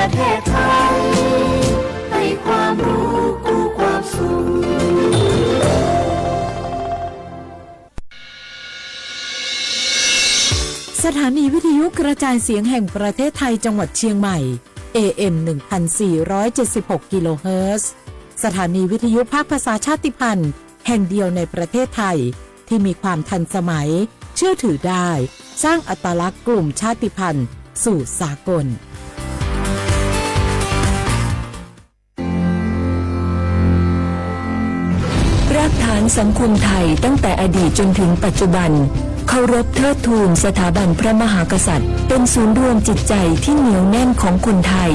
ประเทศไทย ให้ความรู้กู้ความสุข สถานีวิทยุกระจายเสียงแห่งประเทศไทยจังหวัดเชียงใหม่ เอ เอ็ม หนึ่งพันสี่ร้อยเจ็ดสิบหก กิโลเฮิรตซ์ สถานีวิทยุภาคภาษาชาติพันธุ์แห่งเดียวในประเทศไทย ที่มีความทันสมัย เชื่อถือได้ สร้างอัตลักษณ์กลุ่มชาติพันธุ์สู่สากล รากฐานสังคมไทยตั้งแต่อดีตจนถึงปัจจุบัน เคารพเทิดทูนสถาบันพระมหากษัตริย์ เป็นศูนย์รวมจิตใจที่เหนียวแน่นของคนไทย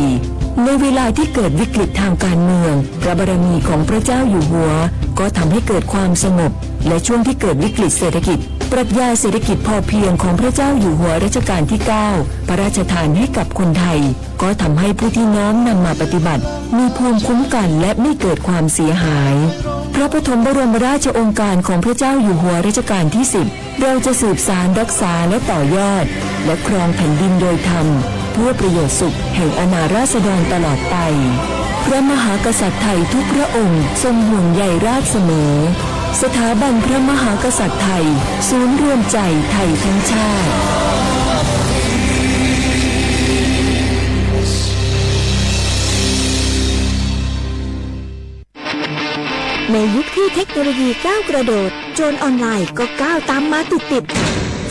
ในเวลาที่เกิดวิกฤตทางการเมือง พระบารมีของพระเจ้าอยู่หัว ก็ทำให้เกิดความสงบ และช่วงที่เกิดวิกฤตเศรษฐกิจ ปรัชญาเศรษฐกิจพอเพียงของพระเจ้าอยู่หัวรัชกาลที่เก้า พระราชทานให้กับคนไทย ก็ทำให้ผู้ที่น้อมนำมาปฏิบัติ มีภูมิคุ้มกันและไม่เกิดความเสียหาย พระปฐมบรมราชโองการของพระเจ้าอยู่หัวรัชกาลที่สิบ เราจะสืบสานรักษาและต่อยอด และครองแผ่นดินโดยธรรม เพื่อประโยชน์สุขแห่งอาณาราษฎรตลอดไป พระมหากษัตริย์ไทยทุกพระองค์ทรงห่วงใยราษฎรเสมอ สถาบันพระมหากษัตริย์ไทย ศูนย์รวมใจไทยทั้งชาติ ในยุคที่เทคโนโลยีก้าวกระโดด โจรออนไลน์ก็ก้าวตามมาติดๆ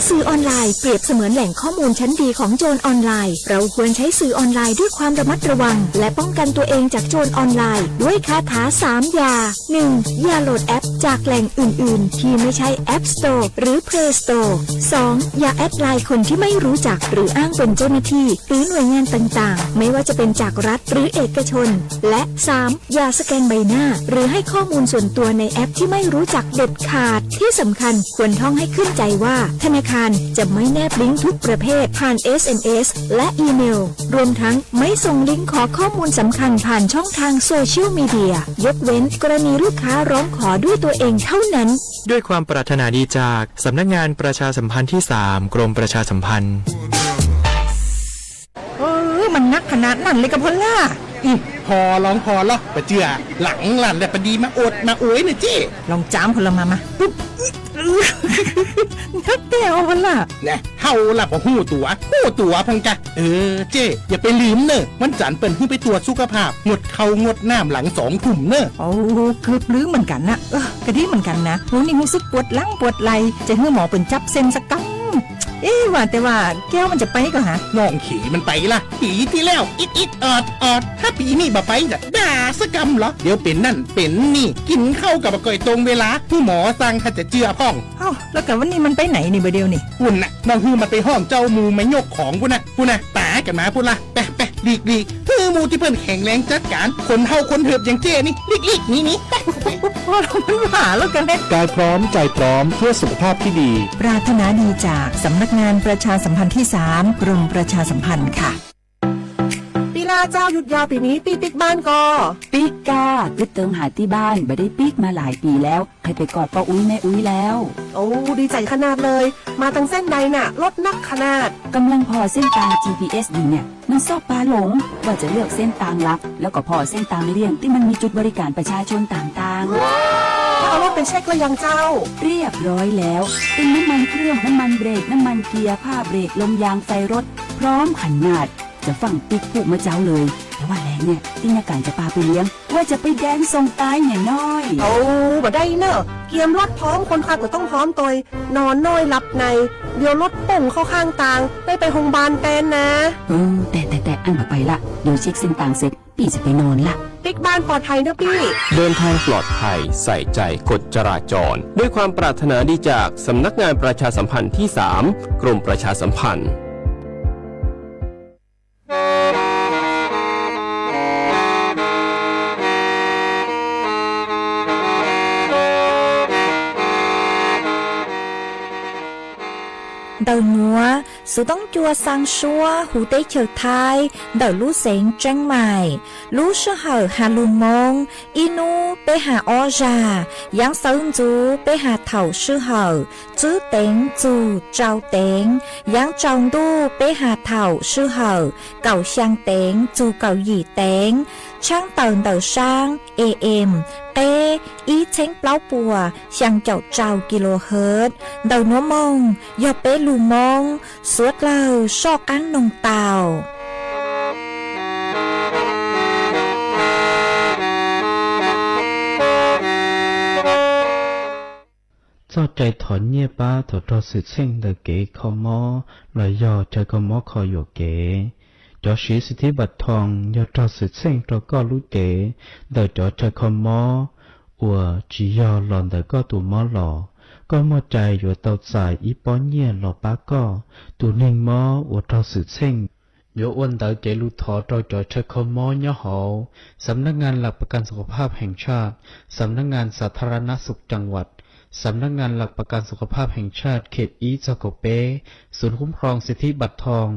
สื่อออนไลน์เปรียบเสมือนแหล่งข้อมูลชั้นดีของโจรออนไลน์ เราควรใช้สื่อออนไลน์ด้วยความระมัดระวัง และป้องกันตัวเองจากโจรออนไลน์ ด้วยคาถาสามอย่า หนึ่ง อย่าโหลดแอปจากแหล่งอื่นๆ ที่ไม่ใช่ App Store หรือ Play Store สอง อย่าแอดไลน์คนที่ไม่รู้จัก หรืออ้างเป็นเจ้าหน้าที่ หรือหน่วยงานต่างๆ ไม่ว่าจะเป็นจากรัฐหรือเอกชน และ สาม อย่าสแกนใบหน้า หรือให้ข้อมูลส่วนตัวในแอปที่ไม่รู้จักเด็ดขาด ที่สำคัญควรท่องให้ขึ้นใจว่า ธนาคารจะไม่แนบลิงก์ทุกประเภทผ่าน เอส เอ็ม เอส และอีเมล รวมทั้งไม่ส่งลิงก์ขอข้อมูลสำคัญผ่านช่องทางโซเชียลมีเดีย ยกเว้นกรณีลูกค้าร้องขอด้วยตัวเองเท่านั้น ด้วยความปรารถนาดีจากสำนักงานประชาสัมพันธ์ที่สาม กรมประชาสัมพันธ์ เออ มันนักขนาดนั้นเลยกะพอลล่า อืม พอลองพอลอปะเจือ หลังหลั่นแหละปะดีมาอวดมาอวยนะเจ้ ลองจามพอลล่ามา มา ปุ๊บ นักแก้วพอลล่า แน่ เฮาล่ะบ่ฮู้ตั๋ว ฮู้ตั๋วพองจ้ะ เออ เจ้ อย่าไปลืมเนอะ วันจันทร์เปิ้นหื้อไปตรวจสุขภาพ งดข้าวงดน้ำหลังสองทุ่มเนอะ โอ้ เกือบลืมเหมือนกันนะ เออ กะดีเหมือนกันนะ โห นี่รู้สึกปวดหลังปวดไหล่ จะหื้อหมอเปิ้นจับเส้นสักกำ เอ๊ะ ว่าแต่ว่าแก้วมันจะไปก่อหา น้องเขยมันไปละ ปีที่แล้ว อิดอิดออดออด ถ้าปีนี้บ่ไปจะด่าสักกำเหรอ เดี๋ยวเป็นนั่นเป็นนี่ กินข้าวกับบ่ก่อยตรงเวลา ผู้หมอสั่งถ้าจะเจือพ่อง เอ้า แล้วกะวันนี้มันไปไหนนี่บ่าเดียวนี่ ปุ้นน่ะ น้องหื้อมันไปห้องเจ้าหมู่มายกของปุ้นน่ะ ปุ้นน่ะ ตายกันมาปุ้นละ ไปไปหลีกหลีก หื้อหมู่ที่เปิ้นแข็งแรงจัดการ คนเฒ่าคนเถิบอย่างเจ้นี่ หลีกหลีกหนีหนี ไปไป พอลล่ามันว่าแล้วกันเนี่ย กายพร้อมใจพร้อมเพื่อสุขภาพที่ดี ปรารถนาดีจากสำนักงานประชาสัมพันธ์ที่สาม กรมประชาสัมพันธ์ค่ะ ปีลาเจ้า หยุดยาวปีนี้ ปี้ปิ๊กบ้านก่อ ปิ๊กก้า กึ๊ดเติมหาตี้บ้าน บ่ได้ปิ๊กมาหลายปีแล้ว ใครไปกอดป้าอุ๊ยแม่อุ๊ยแล้ว โอ้ ดีใจขนาดเลย มาทางเส้นใดน่ะ รถนักขนาด กำลังผ่อเส้นตาง จีพีเอส อยู่เนี่ย มันชอบปาหลง ว่าจะเลือกเส้นตางลับ แล้วก็ผ่อเส้นตางเลี่ยงที่มันมีจุดบริการประชาชนต่างๆ ถ้าเอารถไปเช็คแล้วยังเจ้า เรียบร้อยแล้ว เป็นน้ำมันเครื่อง น้ำมันเบรก น้ำมันเกียร์ ผ้าเบรก ลมยาง ไฟรถ พร้อมขนาด จะฟั่งปิ๊กพูกเมื่อเจ๊าเลย แต่ว่าแลเนี่ย ตี้ยาก่ายจะปาไปเลี้ยง ว่าจะไปแดนส่งตายเนี่ยน้อย โอ้ บ่ได้เนอะ เกียมรถพร้อม คนขับก็ต้องพร้อมตวย นอนน้อยหลับใน เดี๋ยวรถป่งเข้าข้างตาง ได้ไปโรงพยาบาลแทนนะ เออ แต่แต่แต่อั้นบ่ไปละ เดี๋ยวเช็คเส้นตางเสร็จ ปี้จะไปนอนละ ปิ๊กบ้านปลอดภัยเนอะปี้ เดินทางปลอดภัย ใส่ใจกฎจราจร ด้วยความปรารถนาดีจากสำนักงานประชาสัมพันธ์ที่สาม กรมประชาสัมพันธ์ เตาหยัว Xuv Toob Cua Xaa Suab huv teb chaws Thaib ntawm lub xeev Tseeb Maim. Lub sij hawm has lug Moob, ib hnub peb has ob zag, yaav xawv ntxuv peb has thaum sij hawm tswb teev txug tsau teev, yaav tsaus ntuj peb has thaum sij hawm kaum xyaa teev txug kaum yim teev, tshaab tawm ntawm saab A M qeb ib txheeb plaub puas xyaa caum rau kilohertz. Ntawm nuav moog yog peb lug Moob, suav dlawg soj qaab noog tau. Txoj cai thov nyiaj pab thaum raug xwm txheej ntawm kev kho mob los yog chaw kho mob kho yuam kev. Cov siv xib thib npam thoo yog raug xwm txheej rau koj lub cev ntawm cov chaw kho mob uas tsis yog los ntawm koj tus mob los, koj muaj cai yuav tau txais ib pob nyiaj los pab koj. Tus neeg mob uas raug xwm txheej yuav ua ntawv cev lus thov rau cov chaw kho mob nyob hauv Sำນັກງານຫຼັກປະກັນສຸຂະພາບແຫ່ງຊາດ, ສຳນັກງານສາທາລະນະສຸກຈັງຫວັດ, ສຳນັກງານຫຼັກປະກັນສຸຂະພາບແຫ່ງຊາດເຂດ ib ເຈົ້າເກົ່າເປ້, ສູນຄຸ້ມຄອງສິດທິບັດທອງ,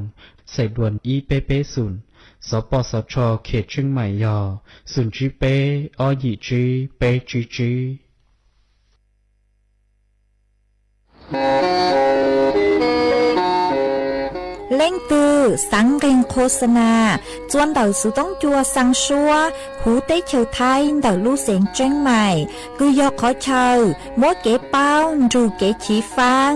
ສາຍດ່ວນ ib ເປ້ເປ້ ສູນ, ສປສຊ ເຂດຊຽງໃໝ່ ยอ, ສູນ tsib ເປ້ ob ယិ tsib ເປ້ tsib tsib. Leej twg xaav nqeeg khos xa na, txua ntawm xuv toob cua xaa suab huv teb chaws Thaib ntawm lub xeev Tseeb Maim, kws yog qhov chaw muab kev paub nrug kev chiv faab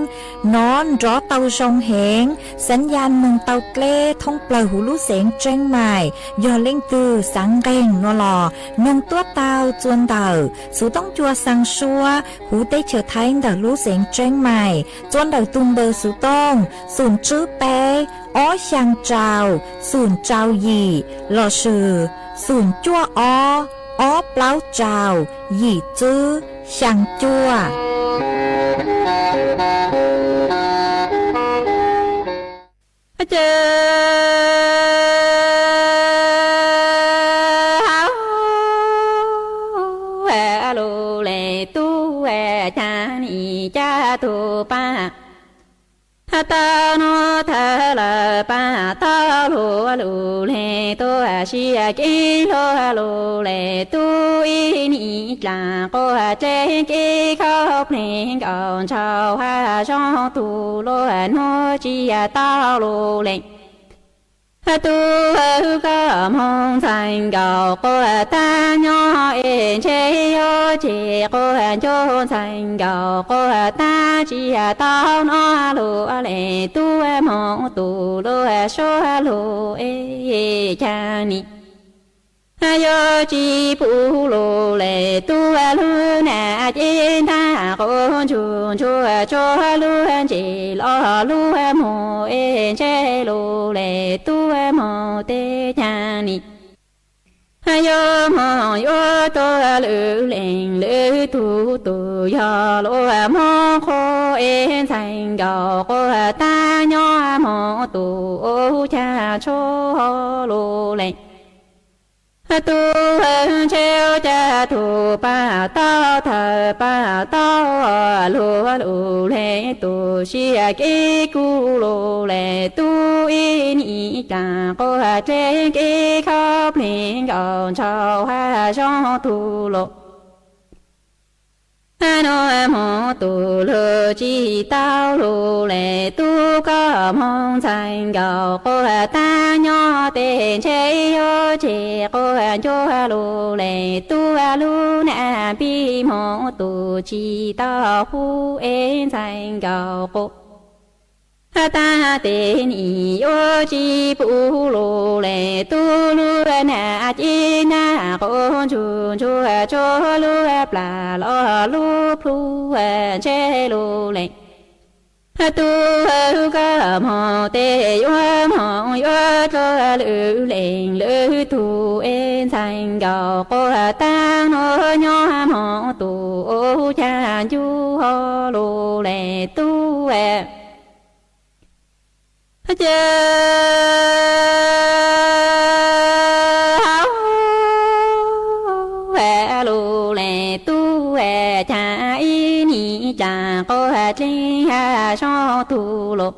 nov nrov tau zoo heev, xaav ya moog tau dleb thoob plawg huv lub xeev Tseeb Maim. Yog leej twg xaav nqeeg no los noog tuab tau txua ntawm xuv toob cua xaa suab huv teb chaws Thaib ntawm lub xeev Tseeb Maim, txua ntawm tug npawb xuv tooj xoom tswb peb ob xyaa rau xoom rau yim lossis xoom cuaj ob ob plaub rau yim tswb xyaa cuaj. Lug le tub ca nim ca tug pab, tau nub thawm lawm pab tau lug, lug le tub sia kev lug, lug le tub ib nim dlaag quas dleb kev khaub pleg nkaus ntshaus hab zoo tug lug, nub tsi tau lug le tub koj moog ntxhais nkaus quas taag nyob es ntshe yuav ceg quas nco ntxhais nkaus quas taag tsi tau nub lug le tub moog tug lug suab lug es ca nim yuav tsi pum lug le tub lug nam cev ntaag quas ntsuag ntsuag tsuag lug ntse los lug moog es ntshe lug le tub moog teb ca nim yuav moog yuav tuag lwm leej lwm tug, tug yog lug moog qhuav es ntxhais nkaus quas taag nyob moog tug ua ca tshuaj lug le tub ntshe ca tug pab tau thawm pab tau lug, lug le tub sia kev kuv lug le tub ib nim dlaag quas dleb kev khaub pleg nkaus ntshaus hab zoo tug lug, nub moog tug lug tsi tau lug le tub koj moog ntxhais nkaus quas taag nyob tes ntshe yuav ceg quas ncuag lug le tub lug nam pib moog tug tsi tau pub es ntxhais nkaus quas taag tes nim yuav tsi pum lug le tub lug nam cev ntaag quas ntsuag ntsuag tsuag lug plag los lug plhuav ntshe lug le tub koj moog tes yuav moog yuav tuag lwm leej lwm tug es ntxhais nkaus quas taag nub nyob moog tug ua ca ncuag lug le tub ca lug le tub ca ib nim dlaag quas dleb hab zoo tug lug,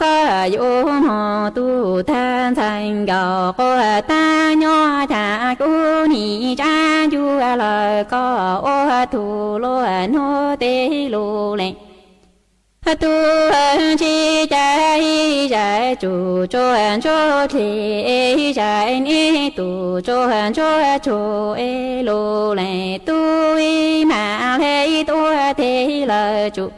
koj yuav moog tug tag ntxhais nkaus quas tag nyob thav kub nim tsaab ncuav lawm koj ua tug luag nuav teg lug lees. Tub ntsib cai ib zag tsum tsuag ntsuag dlej ib zag neb tug tsuag ntsuag tsug es lug lees tub ib maam le tuab teg lawm tsum.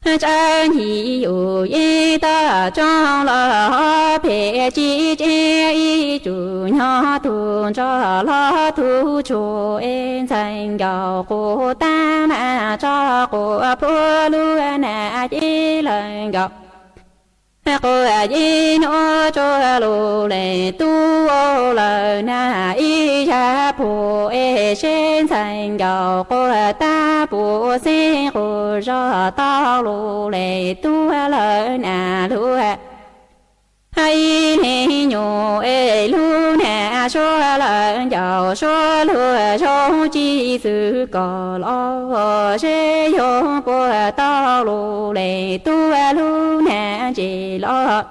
Tsaab nyi yug yeej toj tsoog los hov phem tsi tsev ib tsum nyob tug ntsog los tug tsug es ntxhais nkaus quas tag maam tso quas plhuav lug nam ces lawm nkaus. Quas yeej nuav tsuag lug lees tub lawm nam ib zag puag es seb ntxhais nkaus quas tag puas xeeb quas zog tau lug lees tub lawm nam lug ib leeg nyuam es lug nam suav lawm ncaus suav luag zoo tsi xwb kom los seb yog puas tau lug lees tub lug nam ntse los.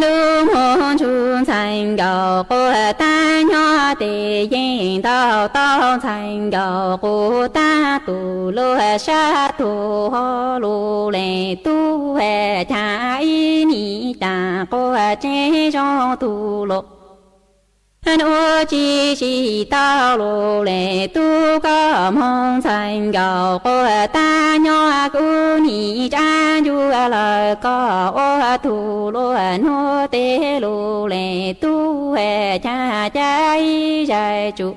Lug moog ntsug ntxhais nkaus quas tag nyob tes yeej ntau tau ntxhais nkaus quas tag tug luag sab tug ho lug lees tub caag ib nim taag quas tseeb zoo tug los. Nuav tsi tsi tau lug lees tub koj moog ntxhais nkaus quas tag nyob kub nim tsaab ncuav lawm koj ua tug luag nuav teg lug lees tub caag ca ib zag tsum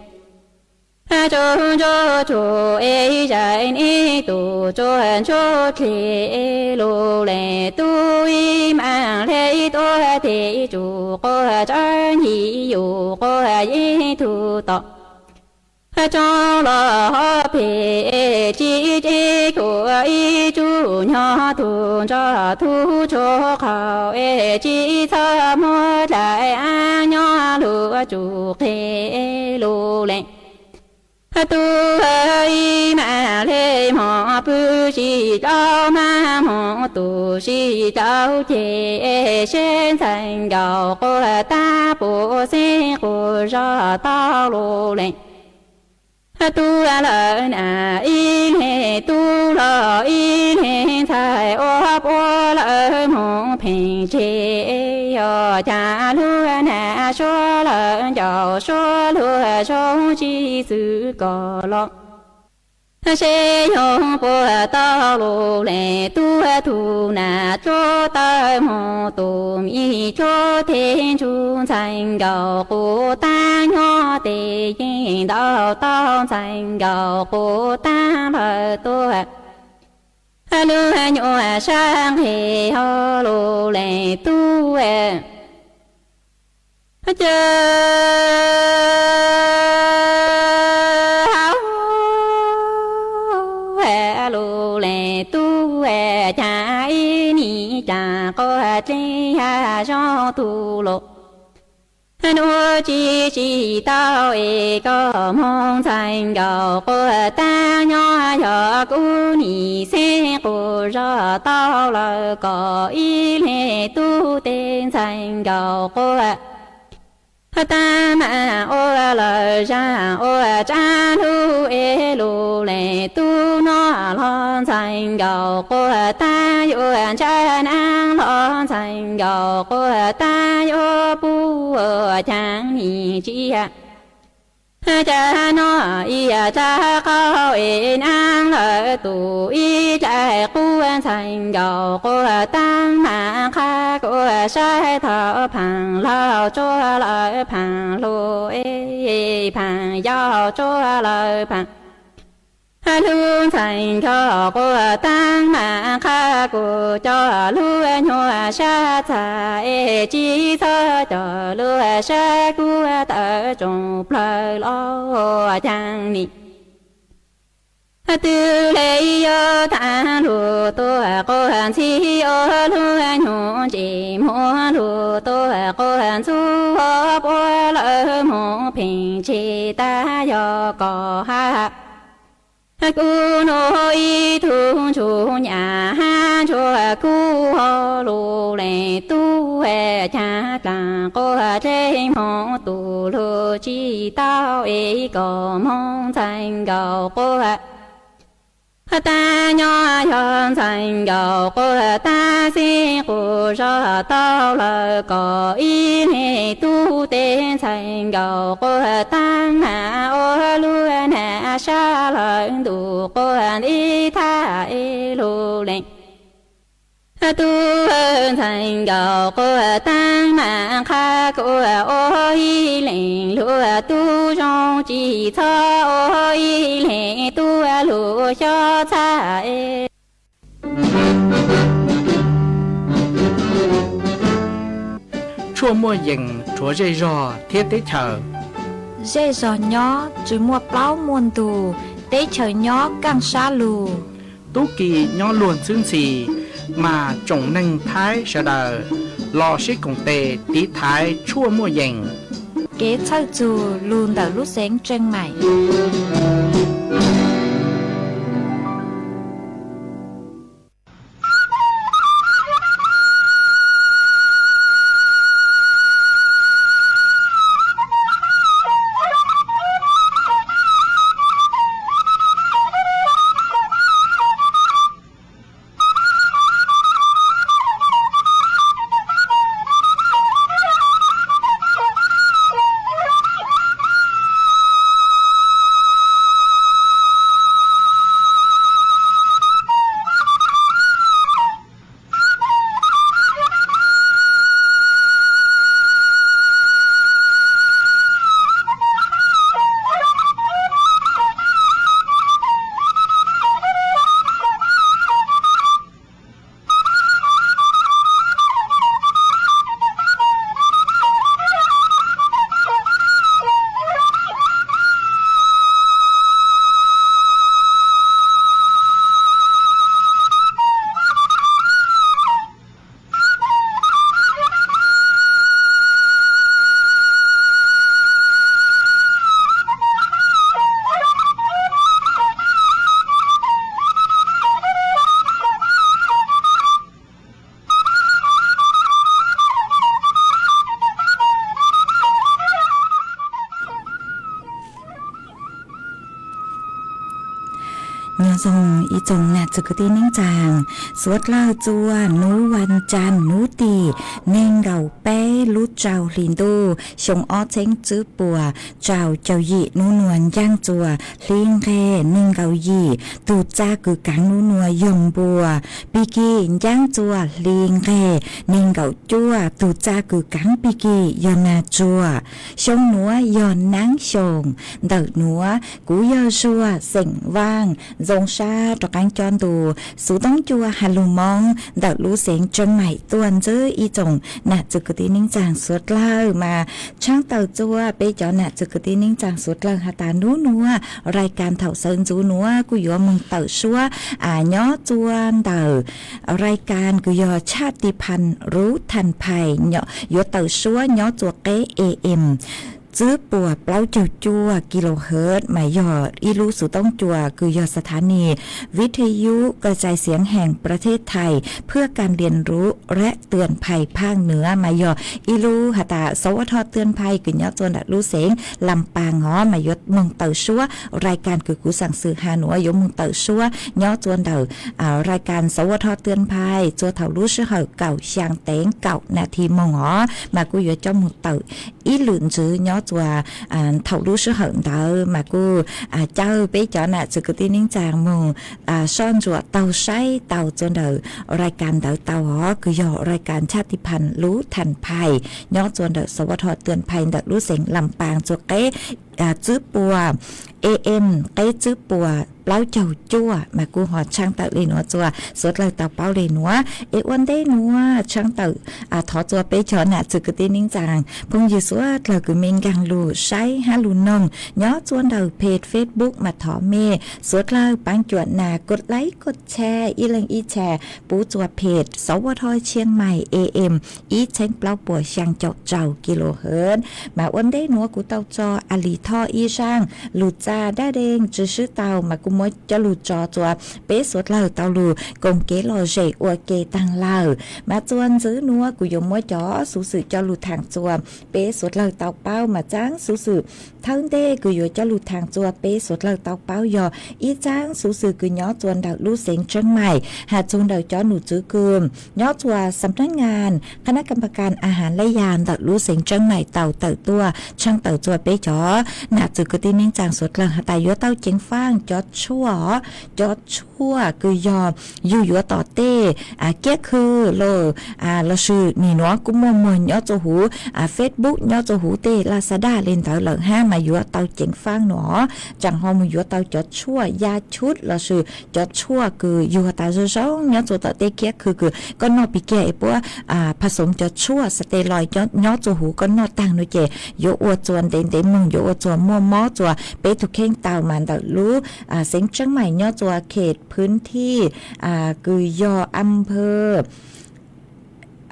tsuag ntsuag tsug es zag neb tug tsuag ntsuag dlej lug lees tub ib maam le tuab teg tsum quas tsaab nyi yug quas yeej tug tom tsoog los hov phem tsi tsev kuas ib tsum nyob tug ntsog tug tshuav qhau es tsi txhob muab dlaim ab nyob lug tsum qheg lug lees tub ib maam le moog pw sib dlauv maam moog tug sib dlauv ceg seb ntxhais nkaus quas tag puas xeeb quas zog tau lug lees tub lawm nam ib leeg tub los ib leeg ntxhais ua puab lawm moog pheej tseg yog caag lug nam suav lawm ncaus suav luag zoo tsi xwb kom los seb yog puas tau lug lees tub tug nam tsuab tawm moog tug mij tsuab teg ntsug ntxhais nkaus quas tag nyob tes yeej ntau tau ntxhais nkaus quas tag lawm tuab lug nyuam sab nqeg ho lug lees tub ca hauv lug lees tub caag ib nim taag quas dlej yag zoo tug los. Nuav tsi tsi tau es koj moog ntxhais nkaus quas tag nyob yog kub nim xeeb quas zog tau lawm kom ib leeg tub teg ntxhais nkaus quas tag maam ua lawm zag ua tsaab lug es lug lees tub noj los ntxhais nkaus quas tag yuav ntshaw naab los ntxhais nkaus quas tag yuav puj caag nim tsi ca noj ib ca qaub es naab lawm tug ib dlaim qub ntxhais nkaus quas tag maam qha kuas saib thaum phaam laug tsuab lawm phaam hluas es phaam yau tsuab lawm phaam lug ntxhais nkaus quas tag maam qha kuas coj lug nyuam sab txag es tsi txhob coj lug sab kuas tawm tsoom plawg los caag nim twg le yuav taag lug tuaj quas ntxhib ua lug nyuam ntsis muag lug tuaj quas ntxub puab lawm moog pheej tseg tag yog koj hab kuv nuav ib tug ntsuj nyam hab ntsuag kuj ho lug lees tub cav dlaag quas dlej moog tus lug tsi tau es kom moog ntxhais nkaus quas taag nyob yog ntxhais nkaus quas taag xij qus zog tau lawm kom ib leeg tub teb ntxhais nkaus quas taag mas ua lub nam sab lawm ntuj quas ib thaj es lug lees tub ntxhais nkaus quas taag mas qha kuas ua ib leeg lug tub zoo tsi txhob ua ib leeg tub lug xyob txhaj es Tshuaj muaj yees rhuav zej zog thiab teb chaws. Zej zog nyob tsi muaj plaub muaj ntug, teb chaws nyob kaaj sab lug. Tub ki nyob luag ntxhwb ntxhi, mas tsoom neeg Thaib sawv daws los sib koom tes tiv thaiv tshuaj muaj yees. Kev txhawj txug lug ntawm lub xeev Tseej Maim. Nyob zoo ib tsoom nam txwv kwv tij neej tsaa, suav dlawg txua nub vas cas nub tim neeg nkaum peb lub rau hli ntuj xyoo ob txheeb tswb puas rau caum yim nub nua ncaaj txua hli nqeg neeg nkaum yim. Tug txaj kws kaav nub nua yog npua, pig kig ncaaj txua hli nqeg neeg nkaum cuaj. Tug txaj kws kaav pig kig yog nas tsuag. Xyoo nuav yog naab xyoos. Ntawm nuav kuv yog Zuag xeem Vaaj, zoo sab rov qaab coj ntu xuv toob cua has lug Moob ntawm lub xeev Tseej Maim tuaj ntsib ib tsoom nam txwv kwv tij neej tsaa suav dlawg mas tshaab tawm txua peb cov nam txwv kwv tij neej tsaa suav dlawg has tas nub nuav rais kas thaum sawv ntxuv nuav kuj yuav moog tawm suab nyob txua ntawm rais kas kws yog Tshaj Ti Phan Rub Than Phais, yuav tawm suab nyob txua qeb A M tswb puas plaub caug cuaj kilohertz mas yog ib lub xuv toob cua kws yog สถานีวิทยุกระจายเสียงแห่งประเทศไทย เพื่อการเรียนรู้และเตือนภัยภาคเหนือ mas yog ib lub has tas สวทเตือนภัย kws nyob txua ntawm lub xeev Lam Paas os, mas yuav moog tawm suab rais kas kws kuv xaam xwm has nuav yuav moog tawm suab nyob txua ntawm rais kas สวทเตือนภัย txua thaum lub sij hawm kaum xyaa teev kaum nas this moog os, mas kuj yuav coj moog tawm ib lwm ntswv nyob txua thaum lub sij hawm ntawd mas kuj caw peb cov nam txwv kwv tij neej tsaa moog soj ntsuam taug saib tau txua ntawm rais kas ntawd tau os, kws yog rais kas Tshaj Ti Phan Rub Than Phais nyob txua ntawm สวทเตือนภัย ntawm lub xeev Lam Paas txua qeb tswb puas A M, qeb tswb puas plaub caug cuaj, mas kuj ho tshaab tawm le nuav txua suav dlawg tau paub le nuav. Es ua ntej nuav tshaab tawm thov txua peb cov nam txwv kwv tij neej tsaa phooj ywg suav dlawg kws mej nkaag lug saib hab lug noog nyob txua ntawm peg Facebook mas thov mej suav dlawg paab cuam nas kos laib kos tshare ib leeg ib tshare pub txua peg สวทเชียงใหม่ A M ib txheeb plaub puas xyaa caum rau kilohertz. Mas ua ntej nuav kuv tau tso a lis thoj ib zaaj lug dab deeg tsi swb tau mas kuj muab coj lug tso tsua peb suav dlawg tau lug koom kev lom zem ua ke taag lawm. Mas tsua ntxiv nuav kuv yuav muab cov xuv xwm coj lug thaam tsua peb suav dlawg tau paub. Mas tsaab xuv xwm thawj ntej kws yuav coj lug thaam tsua peb suav dlawg tau paub yog ib tsaab xuv xwm kws nyob tsua ntawm lub xeev Tseeb Maim has txug ntawm cov num tswv kws nyob tsua xam nab ngas kha nab kam pas kas a has lab yas ntawm lub xeev Tseeb Maim tau tawm tuaj tshaj tawm tsua peb cov nam txwv kwv tij neej tsaa suav dlawg has tas yuav tau ceev faaj cov tshuaj, cov tshuaj kws yog yug yuav tom tej kiab khw los, lossis nim nuav kuj muaj muag nyob tsua huv Facebook, nyob tsua huv tej Lazada le ntawd lawm hab mas yuav tau ceev faaj nuav. Tsaam ho mus yuav tau cov tshuaj ya chub lossis cov tshuaj kws yug has tas zoo zoo nyob tsua tom tej kiab khw kws koj noj pig kiag es puab pha xoov cov tshuaj xa tes los nyob tsua huv koj noj taag nuav ces yuav ua tsua ntev ntev moog, yuav ua tsua muaj mob tsua peb tug kheej tau mas ntawm lub xeev Tseeb Maim nyob tsua khes phwv thij kws yog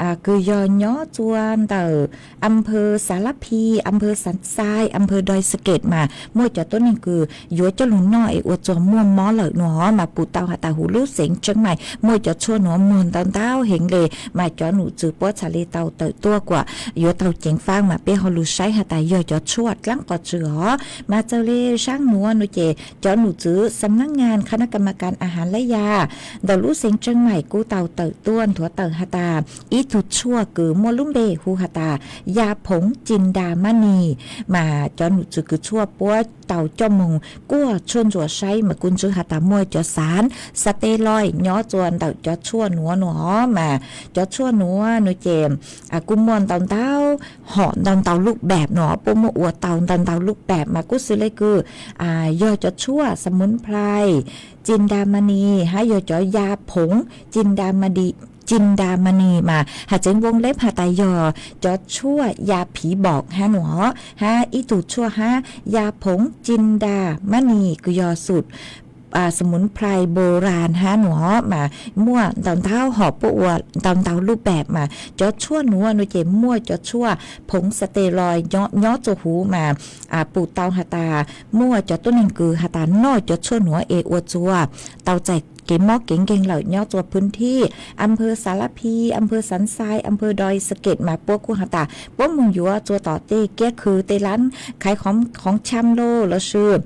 a kws yog nyob tsua ntawm a phw Xav Lab Phi, a phw Xav Xais, a phw Doi Xa Kem mas muaj cov tuab neeg kws yuav coj lug noj es ua tsua muaj mob lawm nuav mas pum tau has tas huv lub xeev Tseeb Maim muaj cov tshuaj nuav muag ntau ntau heev le. Mas cov num tswv puab txhad le tau tawm tuaj kuas yuav tau ceev faaj mas peb ho lug saib has tas yog cov tshuaj dlaab qos tsw os. Mas txawm le zaab nuav nuav ces cov num tswv xam nab ngas kha nab kam pas kas a has lab yas ntawm lub xeev Tseeb Maim kuj tau tawm tuaj nthuav tawm has tas ib tug tshuaj kws muaj lub npe hu has tas ya phoov ci nra mab nis. Mas cov num tswv kws tshuaj puab tau coj moog kuaj tshuaj ntsuam saib mas kuj ntswb has tas muaj cov xaav xa tes lois nyob tsua ntawm cov tshuaj nuav nuav. Mas cov tshuaj nuav nuav ces kuj muaj ntau ntau hom ntau ntau lub pam nuav, puab muaj ua tau ntau ntau lub pam mas kuj xws le kws yog cov tshuaj xa muv plais ci nra ma nis hab yog cov ya phoov ci nra ma nis mas has tseev voos leb has tas yog cov tshuaj ya phiv npom hab nuav hab ib tug tshuaj hab ya phoov ci nra mab nis kws yog xum xa muv plais npo ras hab nuav mas muaj ntau ntau hom puab ua ntau ntau lub pam mas cov tshuaj nuav nuav ces muaj cov tshuaj phoov xa tes lois nyob tsua huv mas pum tau has tas muaj cov tuab neeg kws has tas noj cov tshuaj nuav es ua tsua tau txais kev mob kev nkeeg lawm nyob tsua phwv thij a phw Xav Lab Phi, a phw Xav Xais, a phw Doi Xa Kem mas puab kuj has tas puab moog yuav tsua tom tej kiab khw tej laab khaiv khoov tsham laj lossis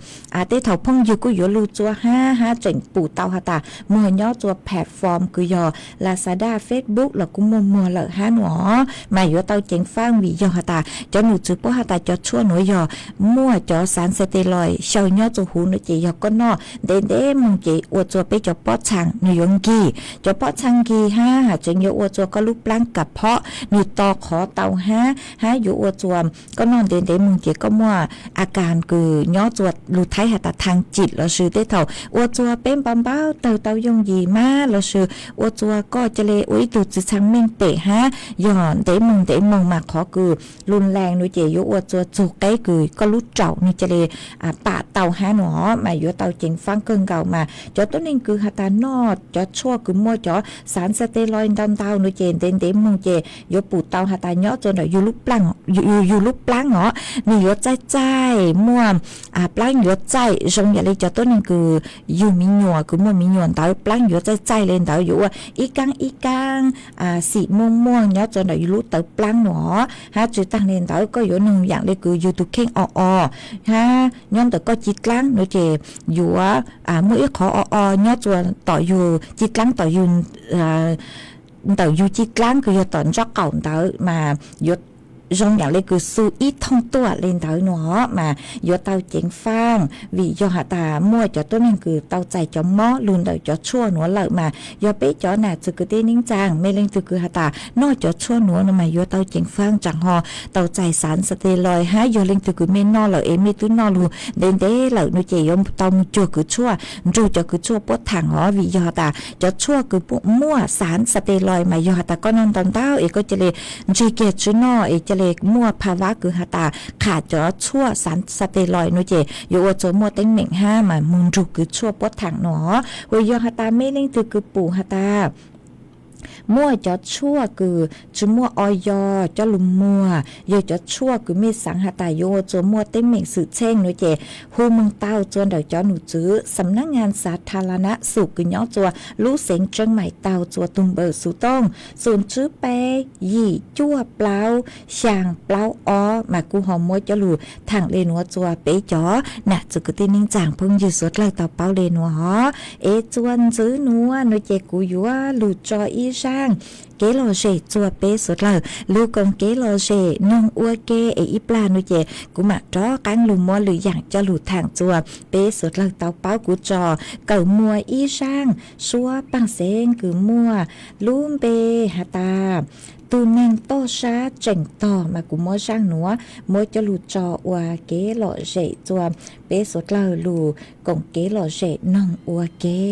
tej thaum phooj ywg kuj yuav lug tsua hab hab tseem pum tau has tas muag nyob tsua platform kws yog Lazada, Facebook los kuj muaj muag lawm hab nuav. Mas yuav tau ceev faaj vim yog has tas cov num tswv puab has tas cov tshuaj nuav yog muaj cov xaav xa tes lois xyaw nyob tsua huv nuav ces yog koj noj ntev ntev moog ces ua tsua peb cov pob txhaa nwg yuav nkig, cov pob txhaa nkig hab has tseev yuav ua tsua koj lub plaab kas phob nwg to qhov tau hab hab yuav ua tsua koj noj ntev ntev moog ces koj muaj a kas kws nyob tsua lug Thaib has tas thaaj cim lossis tej thaum ua tsua peb npau npau tawg tau yooj yim mas lossis ua tsua koj ca le ua ib tug txwv txhaa meej pem hab yog ntev moog ntev moog mas qhov kws lug lees nuav ces yuav ua tsua txug qeb kws koj lub raum nwg ca le pam tau hab nuav mas yuav tau ceev faaj kawg nkaus mas cov tuab neeg kws has tas noj cov tshuaj kws muaj cov xaav xa tes lois ntau ntau nuav ces ntev ntev moog ces yuav pum tau has tas nyob tsua ntawm yug lub plaab os, nwg yuav txaij txaij muaj plaab yuav txaij zoo yam le cov tuab neeg kws yug miv nyuam kws muaj miv nyuam ntawd plaab yuav txaij txaij le ntawd yuav ua ib kaab ib kaab xim muaj muaj nyob tsua ntawm yug lub tawv plaab nuav hab tsi taag le ntawd koj yuav noog yaam le kws yug tug kheej o o hab nyob ntawm koj ci dlaab nuav ces yuav muaj ib qhov o o nyob tsua tom yug ci dlaab tom yug ntawm yug ci dlaab kws yog tom ntsoj qaum ntawd mas yuav zoo yaam le kws xu ib thooj tuaj le ntawd nuav mas yuav tau ceev faaj vim yog has tas muaj cov tuab neeg kws tau txais cov mob lug ntawm cov tshuaj nuav lawm mas yog peb cov nam txwv kwv tij neej tsaa mej leej twg kws has tas noj cov tshuaj nuav nuav mas yuav tau ceev faaj tsaam ho tau txais xaav xa tes lois hab yog leej twg kws mej noj lawm es mej twb noj lug ntev ntev lawm nuav ces yuav tau moog cuag kws tshuaj nrug cov kws tshuaj puab thaam os vim yog has tas cov tshuaj kws muaj xaav xa tes lois mas yog has tas koj noj ntau ntau es koj ca le ntseg kiag tsi noj es ca le muaj pha vab kws has tas qham cov tshuaj xaav xa tes lois nuav ces yuav ua tsua muaj teeb meem hab mas moog nrug kws tshuaj puab thaam nuav. Ua yog has tas mej leej twg kws pum has tas muaj cov tshuaj kws tsi muaj o yo coj lug muag, yog cov tshuaj kws mej xaav has tas yuav ua txuas muaj teeb meem xwm txheej nuav ces hu moog tau txuas ntawm cov num txwv xam nab ngas xav tha la nab xum kws nyob txuas lub xeev Tseeb Mais tau txuas tug npawb xuv tooj xum tswb peb yim cuaj plaub xyaa plaub ob mas kuv ho muab coj lug thaam le nuav txuas peb cov nam txiv kwv tij neej tsaa phooj ywg suav dlawg tau paub le nuav hov. Es txuas ntxiv nuav nuav ces kuv yuav lug tso ib zaaj kev lom zem txuas peb suav dlawg lug koom kev lom zem noog ua ke es ib plag nuav ces kuv maam rov qaab lug muab lwm yaam coj lug thaam txuas peb suav dlawg tau paub. Kuv tso kawm muas ib zaaj suab paaj xeeb kws muaj lub npe has tas tug neeg toj sab tseem tog mas kuv muab zaaj nuav muab coj lug tso ua kev lom zem txuas peb suav dlawg lug koom kev lom zem noog ua ke.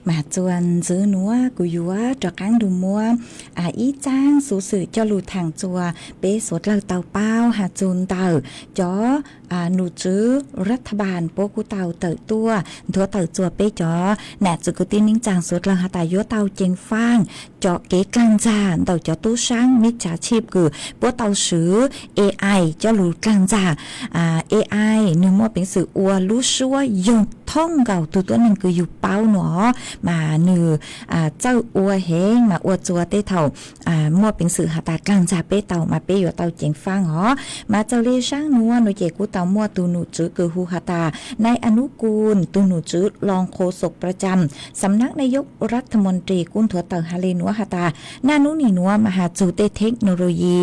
Mas txuas ntxiv nuav kuv yuav rov qaab lug muab ib txaab xuv xwm coj lug thaam txuas peb suav dlawg tau paub has txug ntawm cov num tswv ras tha npaas puab kuj tau tawm tuaj nthuav tawm txuas peb cov nam txiv kwv tij neej tsaa suav dlawg has tas yuav tau ceev faaj cov kev dlaag ntxag ntawm cov tub saab mib tsav tshij kws puab tau swv AI coj lug dlaag ntxag. AI nwg muaj peev xwm ua lub suab yoog thoob nkaus tug tuab neeg kws yug paub nuav, mas nwg txawj ua heev mas ua txuas tej thaum muaj peev xwm has tas dlaag ntxag peb tau mas peb yuav tau ceev faaj os. Mas txawm le saab nuav nuav ces kuj tau muaj tug num tswv kws hu has tas Nais Anukum, tug num tswv รองโฆษกประจำสำนักนายกรัฐมนตรี kuj nthuav tawm has le nuav has tas naj nub nim nuav mas has txug tej technology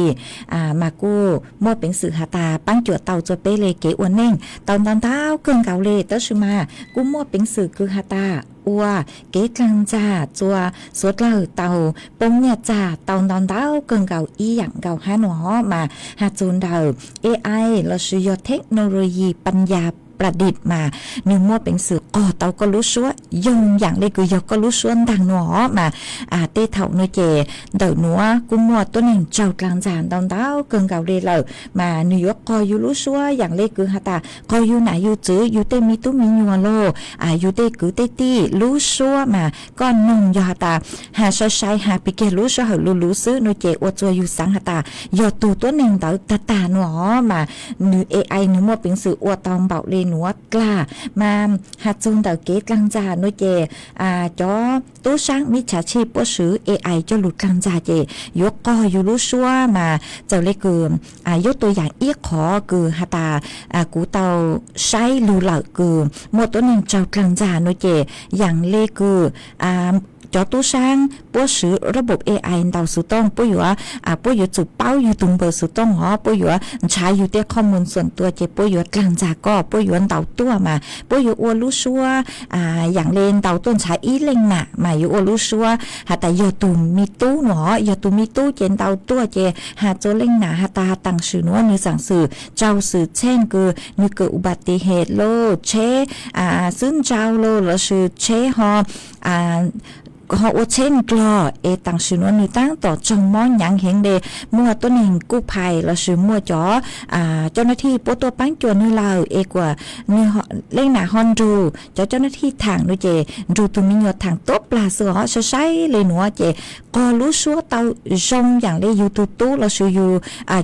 mas kuj muaj peev xwm has tas paab cuam tau txuas peb le kev ua neej tau ntau ntau kawg nkaus le, tab sis mas kuj muaj peev xwm kws has tas ua kev dlaag ntxag txuas suav dlawg tau poob nyaj txag tau ntau ntau kawg nkaus ib yaam nkaus hab nuav os. Mas has txug ntawm AI lossis yog technology ปัญญาประดิษฐ์ mas nwg muaj peev xwm qog tau koj lub suab yoog yaam le kws yog koj lub suab ntaag nuav os. Mas tej thaum nuav ces ntawm nuav kuj muaj tuab neeg raug dlaag ntxag ntau ntau kawg nkaus le lawm, mas nwg yuav qog yug lub suab yaam le kws has tas qog yug nam yug txwv, yug tej me tub me nyuam lauj, yug tej kwv tej tij lub suab mas koj noog yog has tas has sai sai has pig kiag lub suab hawm luv luv xwb nuav ces ua txuas yug xaav has tas yog tug tuab neeg ntawd tag tag nuav os. Mas nwg AI nwg muaj peev xwm ua tau npaum le nuav dlaag. Mas has txug ntawm kev dlaag ntxag nuav ces cov tub saab mib tsav tshij puab swv AI coj lug dlaag ntxag ces yuav qog yug lub suab mas txawm le kws yuav tua yaam ib qhov kws has tas kuv tau saib lug lawm kws muaj tuab neeg raug dlaag ntxag nuav ces yaam le kws cov tub saab puab swv ระบบ AI ntaus xuv tooj, puab yuav, puab yuav tsum paub yug tug npawb xuv tooj os, puab yuav nrhav yug tej qhov muag xuam tua ces puab yuav dlaag ntxag koj, puab yuav ntaus tuaj mas puab yuav ua lub suab yaam le ntaus tuaj nrhav ib leej nam mas yuav ua lub suab has tas yog tug me tub nuav os, yog tug me tub ces ntaus tuaj ces has txug leej nam has tas taam sim nuav nwg zaam xwm raug xwm txheej kws nwg kawm อุบัติเหตุ lauj, tsheb xwb ntsau lauj, lossis tsheb ho ho ua tsheb nplog es taam sim nuav nwg taab tom raug mob nyaav heev le, muaj tuab neeg kuj phais lossis muaj cov cov nab thij puab tuaj paab cuam nwg lawm es kuas nwg leej nam ho nrug cov cov nab thij thaam nuav ces nrug tug me nyuam thaam tuab plag xwb os. Saib saib le nuav ces qog lub suab tau zoo yaam le yug tug tub lossis yug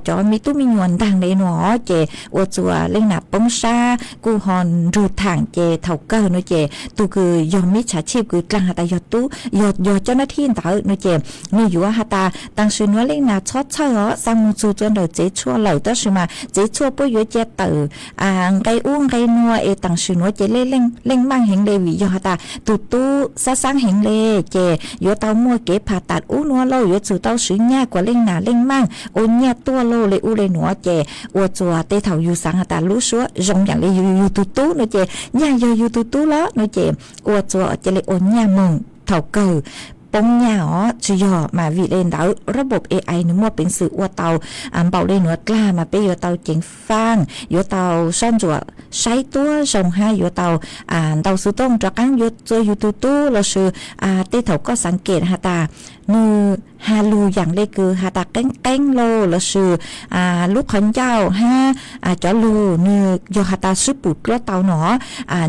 cov me tub me nyuam ntaag le nuav os ces ua txuas leej nam poob sab kuj ho nrug thaam ces thaum kawg nuav ces tug kws yog mib tsav tshij kws dlaag has tas yog tub, yog, yog cov nab thij ntawd nuav ces nwg yuav has tas taam sim nuav leej nam txhob txhawj os, xaa moog txug txua ntawm tsev tshuaj lawm tab sis mas tsev tshuaj puab yuav cia tawm nqe ub nqe nuav es taam sim nuav ces leej, leej maaj heev le vim yog has tas tug tub xab xaab heev le ces yuav tau muaj kev phas tas ub nuav lauj, yuav tsum tau swv nyaj kuas leej nam leej maaj ua nyaj tuaj lauj le ub le nuav ces ua txuas tej thaum yug xaav has tas lub suab zoo yaam le yug, yug tug tub nuav ces nyaj yog yug tug tub lawm nuav ces ua txuas cia le ua nyaj moog thaum kawg poob nyaj os, tsis yog. Mas vim li ntawd, robot A I nws muaj peev xwm ua tau npaum li nuav dlaag mas peb yuav tau ceev faaj, yuav tau soj ntsuam saib tuab zoo hab yuav tau ntau xov tooj rov qaab yuav txua yug tug tub lossis tej thaum koj xaav kem has tas nws has lug yaam le kws has tas qeeb qeeb lauj lossis lub qhov ncauj hab cov lug nws yog has tas swb pum dluab tau no,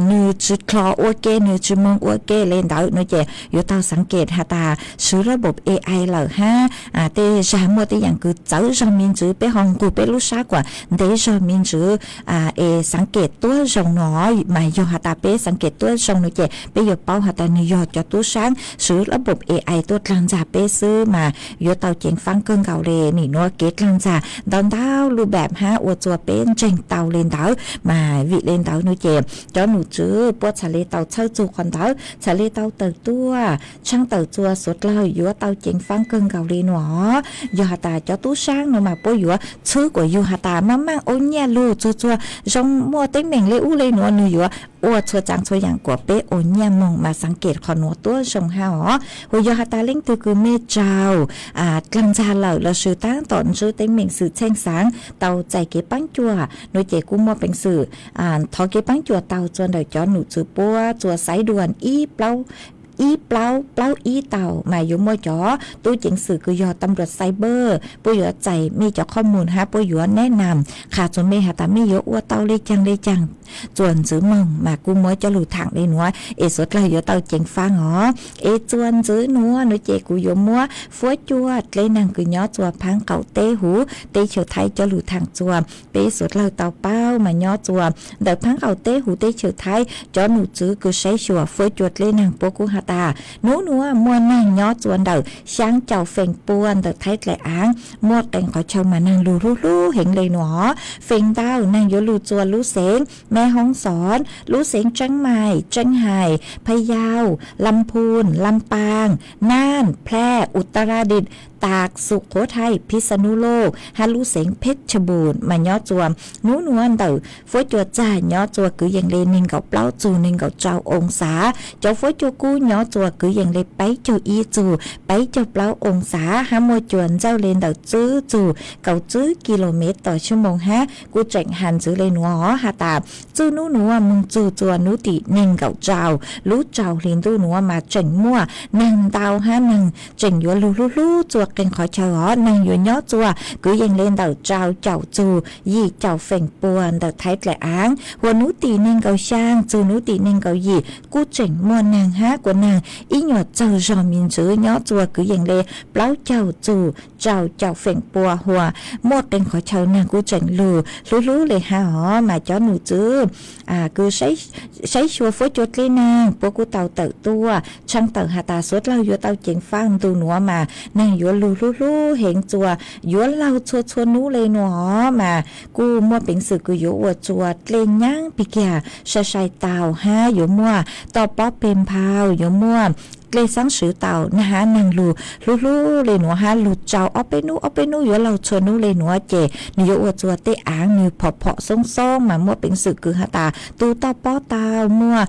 nws tsis dlhos ua ke, nws tsis moog ua ke le ntawd no ces yuav tau xaav kem has tas swb robot A I lawm hab tej zag muaj tej yaam kws txawv zog me ntsis, peb ho nqug peb lub sab kuas ntev zog me ntsis es xaav kem tuab zoo no mas yog has tas peb xaav kem tuab zoo no ces peb yuav paub has tas nws yog cov tub saab swb robot A I tuaj dlaag ntxag peb xwb mas yuav tau ceev faab kawg nkaus le. Nim nuav kev dlaag ntxag ntau ntau lub npaam hab ua txua peb ntseeg tau le ntawd mas vim le ntawd no ces cov num tswv puab txhad le tau txhawb txug qhov ntawd, txhad le tau tawm tuaj tshaaj tawm txua suav dlawg yuav tau ceev faab kawg nkaus le nuav. Yog has tas cov tub saab no mas puab yuav txhwb kuas yug has tas maj maaj ua nyiaj lug txug txua zoo muaj teeb meem le ub le nuav, nws yuav ua txhua tsaav txhua yaam kuas peb ua nyiaj moog mas xaav kem qhov nuav tuab zoo hab os. Ua yog has tas leej twg kws mej tsaug dlaag ntxag lawm lossis taab tom ntsib teeb meem xwm txheej xaav tau txais kev paab cuam no ces kuj muaj peev xwm thov kev paab cuam tau txua ntawm cov num tswv puab txua xaiv duas ib plaub ib tau mas yuav muaj cov tub ceev xwm kws yog tam luas cyber puab yuav txais mej cov qhov mus hab puab yuav neb nam qha txua mej has tas mej yuav ua tau le caag le caag txua ntxiv moog mas kuj muab cov lug thaam le nuav es suav dlawg yuav tau ceev faab os. Es txua ntxiv nuav no ces kuv yuav muab fuab cua dleb naag kws nyob txua phaab qaum teb huv teb chaws Thaib cov lug thaam txua peb suav dlawg tau paub mas nyob txua ntawm phaab qaum teb huv teb chaws Thaib cov num tswv kws saib xyuas fuab cua dleb naag puab kuj has tas nub nuav muaj naag nyob txua ntawm xyaa caum feem pua ntawm Thaib dlaim aav muaj qee qhov chaw mas naag lug hlub hlub heev le nuav. Feem ntau naag yuav lug txua lub xeev Meb Hoob Xoob, lub xeev Tseeb Maim, Tseeb Hais, Phaj Yau, Lam Phun, Lam Paaj, Naaj, Plaj, Utaradit, Taak, Sum Qhuav Thais, Phij Xa Nub Loj hab lub xeev Phej Cha Npum mas nyob txua nub nuav ntawm fuab cua txag nyob txua kwv yees le neeg nkaum plaub txug neeg nkaum rau oo xav. Cov fuab cua kub nyob txua kwv yees le peb caug ib txug peb caug plaub oo xav hab muaj cua ntxawj le ntawm tswb txug kaum tswb ki lo mev tom xyoo moos hab kuj tseem has ntxiv le nuav has tas txuj nub nuav moog txug txua nub tim neeg nkaum rau lub rau hli ntuj nuav mas tseem muaj naag ntau hab naag tseem yuav lug hlub hlub txua qee qhov chaw os. Naag yuav nyob txua kwv yees le ntawm rau caum txug yim caum feem pua ntawm Thaib dlaim aav. Huas nub tim neeg nkaum xyaa txug nub tim neeg nkaum yim kuj tseem muaj naag hab kua naag ib nyuas txawg zog me ntsis nyob txua kwv yees le plaub caug txug rau caum feem pua huas muaj qee qhov chaw naag kuj tseem lug hlub hlub le hab os. Mas cov num tswv kws saib xyuas fuab cua dleb naag puab kuj tau tawm tuaj tshaaj tawm has tas suav dlawg yuav tau ceev faaj ntu nuav mas naag yuav lug hlub hlub heev txua yuav laug txhua txhua nub le nuav mas kuj muaj peev xwm kws yuav ua txua dlej nyaab pig kiag sai sai tau hab yuav muaj toj pob peg nphau yuav muaj dlej xaab swv tau na hab naag lug hlub hlub le nuav hab lug rau ob peb nub ob peb nub yuav laug txhua nub le nuav ces nws yuav ua txua tej aav nws phom phom xoob xoob mas muaj peev xwm kws has tas tu toj pob tau muaj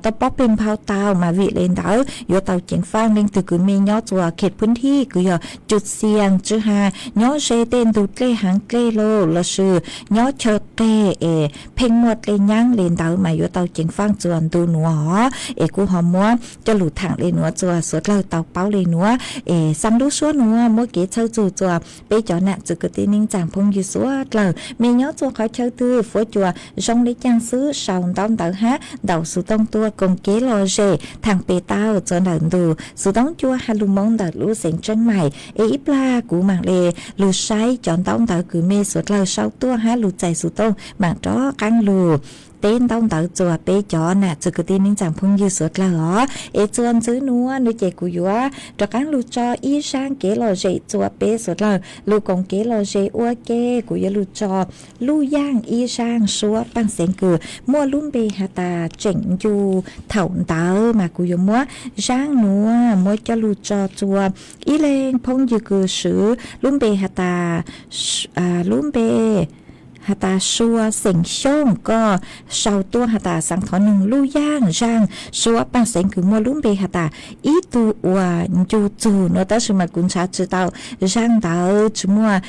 toj pob peg nphau tau mas vim le ntawd yuav tau ceev faaj leej twg kws mej nyob txua khem phwb thib kws yog cub xias tsw ha nyob ze tej ntug dlej haav dlej lug lossis nyob chaw qeg es pheej muaj dlej nyaab le ntawd mas yuav tau ceev faaj txua ntu nuav os. Es kuj ho muab coj lug thaam le nuav txua suav dlawg tau paub le nuav. Es xaa lub suab nuav muab kev txhawb txug txua peb cov nam txwv kwv tij neej tsaa phooj ywg suav dlawg mej nyob txua qhov chaw twg fuab cua zoo le caag xwb sau ntaub ntawv hab ntaus xuv tooj tuaj koom kev lom zem thaam pem tau txua ntawm ntu xuv tooj cua ha lug Moob ntawm lub xeev Tseeb Maim. Es ib plag kuv maam le lug saib cov ntaub ntawv kws mej suav dlawg sau tuaj hab lug txais xuv tooj maam rov qaab lug teb ntaub ntawv txua peb cov nam txwv kwv tij neej tsaa phooj ywg suav dlawg os. Es txua ntxiv nuav nuav ces kuv yuav rov qaab lug tso ib zaaj kev lom zem txua peb suav dlawg lug koom kev lom zem ua ke. Kuv yuav lug tso lub yaaj ib zaaj suab paaj xeev kws muaj lub npe has tas Tseem Ncu. Thaum ntawd mas kuv yuav muab zaaj nuav muab coj lug tso txua ib leeg phooj ywg kws swv lub npe has tas lub npe has tas Sua xeem Xyooj, koj sau tuaj has tas xaav thov noog lub yaaj zaaj Suav Paaj Xeev kws muaj lub npe has tas Ib tug uas ncu txug no, tab sis mas kuv nrhav tsi tau zaaj ntawd, tsi muaj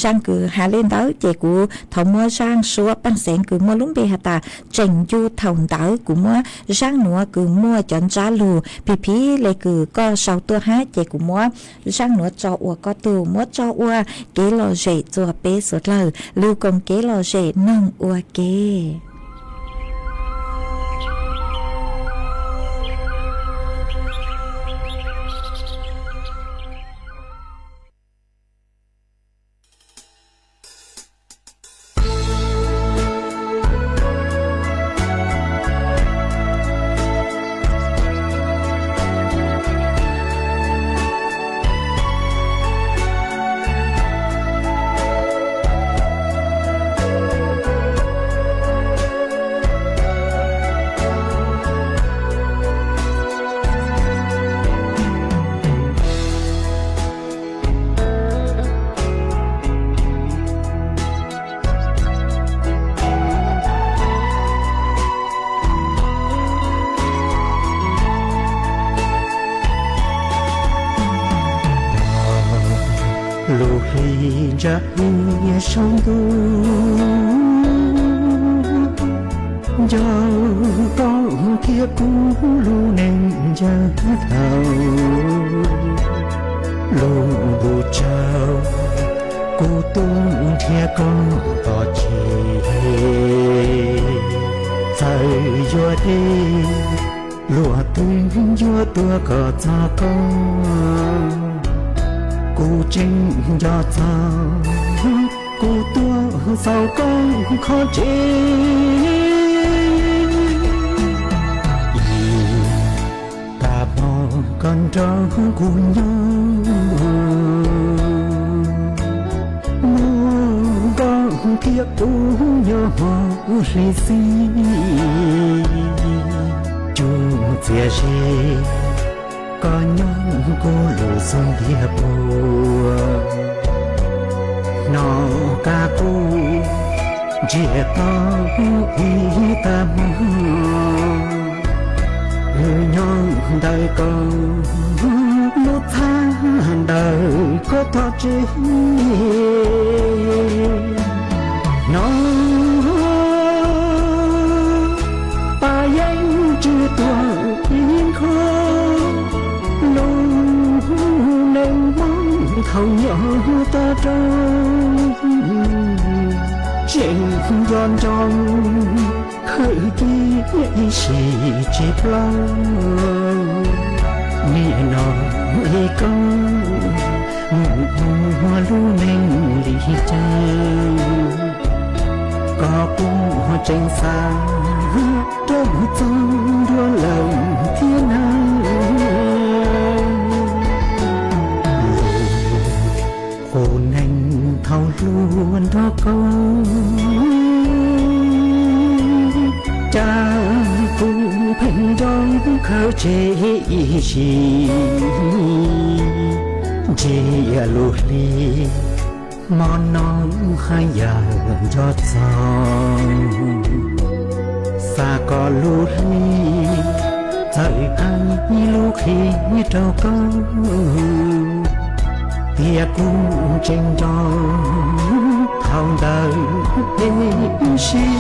zaaj kws has le ntawd, ces kuv thov muab zaaj Suav Paaj Xeev kws muaj lub npe has tas Tseem Ncu Thaum Ntawd. Kuv muab zaaj nuav kws muaj cov ntsab lug phim phim le kws koj sau tuaj hab, ces kuv muab zaaj nuav tso ua koj tug, muab tso ua kev lom zem txuas peb suav dlawg, lug koom kev lom zem noog ua ke. Lub hli ntsa ib saum ntuj, nco koj thiab kuv lub neej yawg thaum lub ntuj tsaus, kuv tuaj nrhiav koj tom tsev. Txawm yuav deb, luaj twg yuav tuaj kom txog koj, kuv tseem nco txog, kuv tuaj xauj koj qhov tsev. Ib tag hmo koj nrog kuv nyob, muaj koj thiab kuv nyob hmo hli xwb, cuj txias ze koj nyob kuv lub xub ntiag puag. Hnov kab kub ntsiag to ib tag hmo, wb nyob ntawm koj lub txhab ntawm koj tog tsev. Hnov pas yeeb tsw tuag ib nkho, lub neej Hmoob thaum nyob toj roob, tseem nco ntsoov khawm kiag ib sim tsis plaub. Nim no ib koj mus ua lub neej li cas, koj puas tseem xav rov txog dua lawm thiab na? Lub qub neej thaum hluas nrog koj, cas kuv pheej nco khawm tseg ib sim, ntsia lub hli hmo no haj yam nco txog. Xav kom lub hli txawm hais lub hli rau koj, tiam kuv tseem nco thaum ntawd ib sim.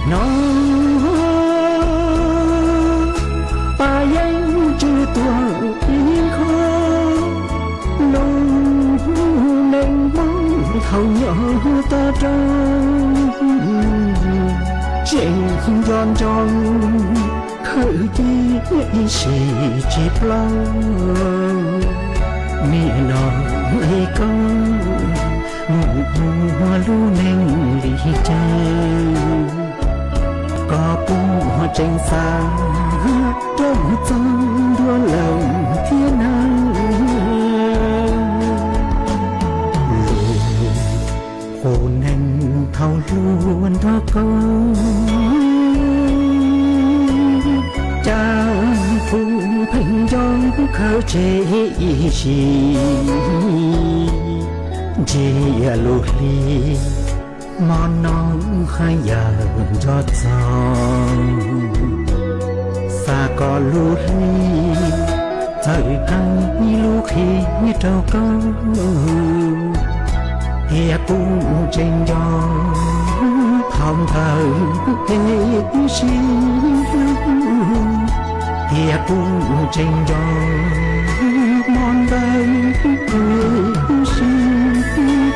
Hnov pas yeeb tsw tuag ib nkho, lub neej Hmoob thaum nyob toj roob, Tseem nco ntsoov khawm cia ib sim tsis plaub, niam no ib koj mus ua lub neej li cas, koj puas tseem xav rau txog ntua lawm thiab na? Lus qhua neeg thaum hluas nrog koj, cas kuv pheej nco khawm tseg ib sim, ntsia lub hli hmo no haj yam nco txog, xav kom lub hli txawm qee lub qhib rau koj, thiab kuv tseem nco thaum ntawd kev sib hlub, thiab kuv tseem nco hmo ntawd kev sib hlub.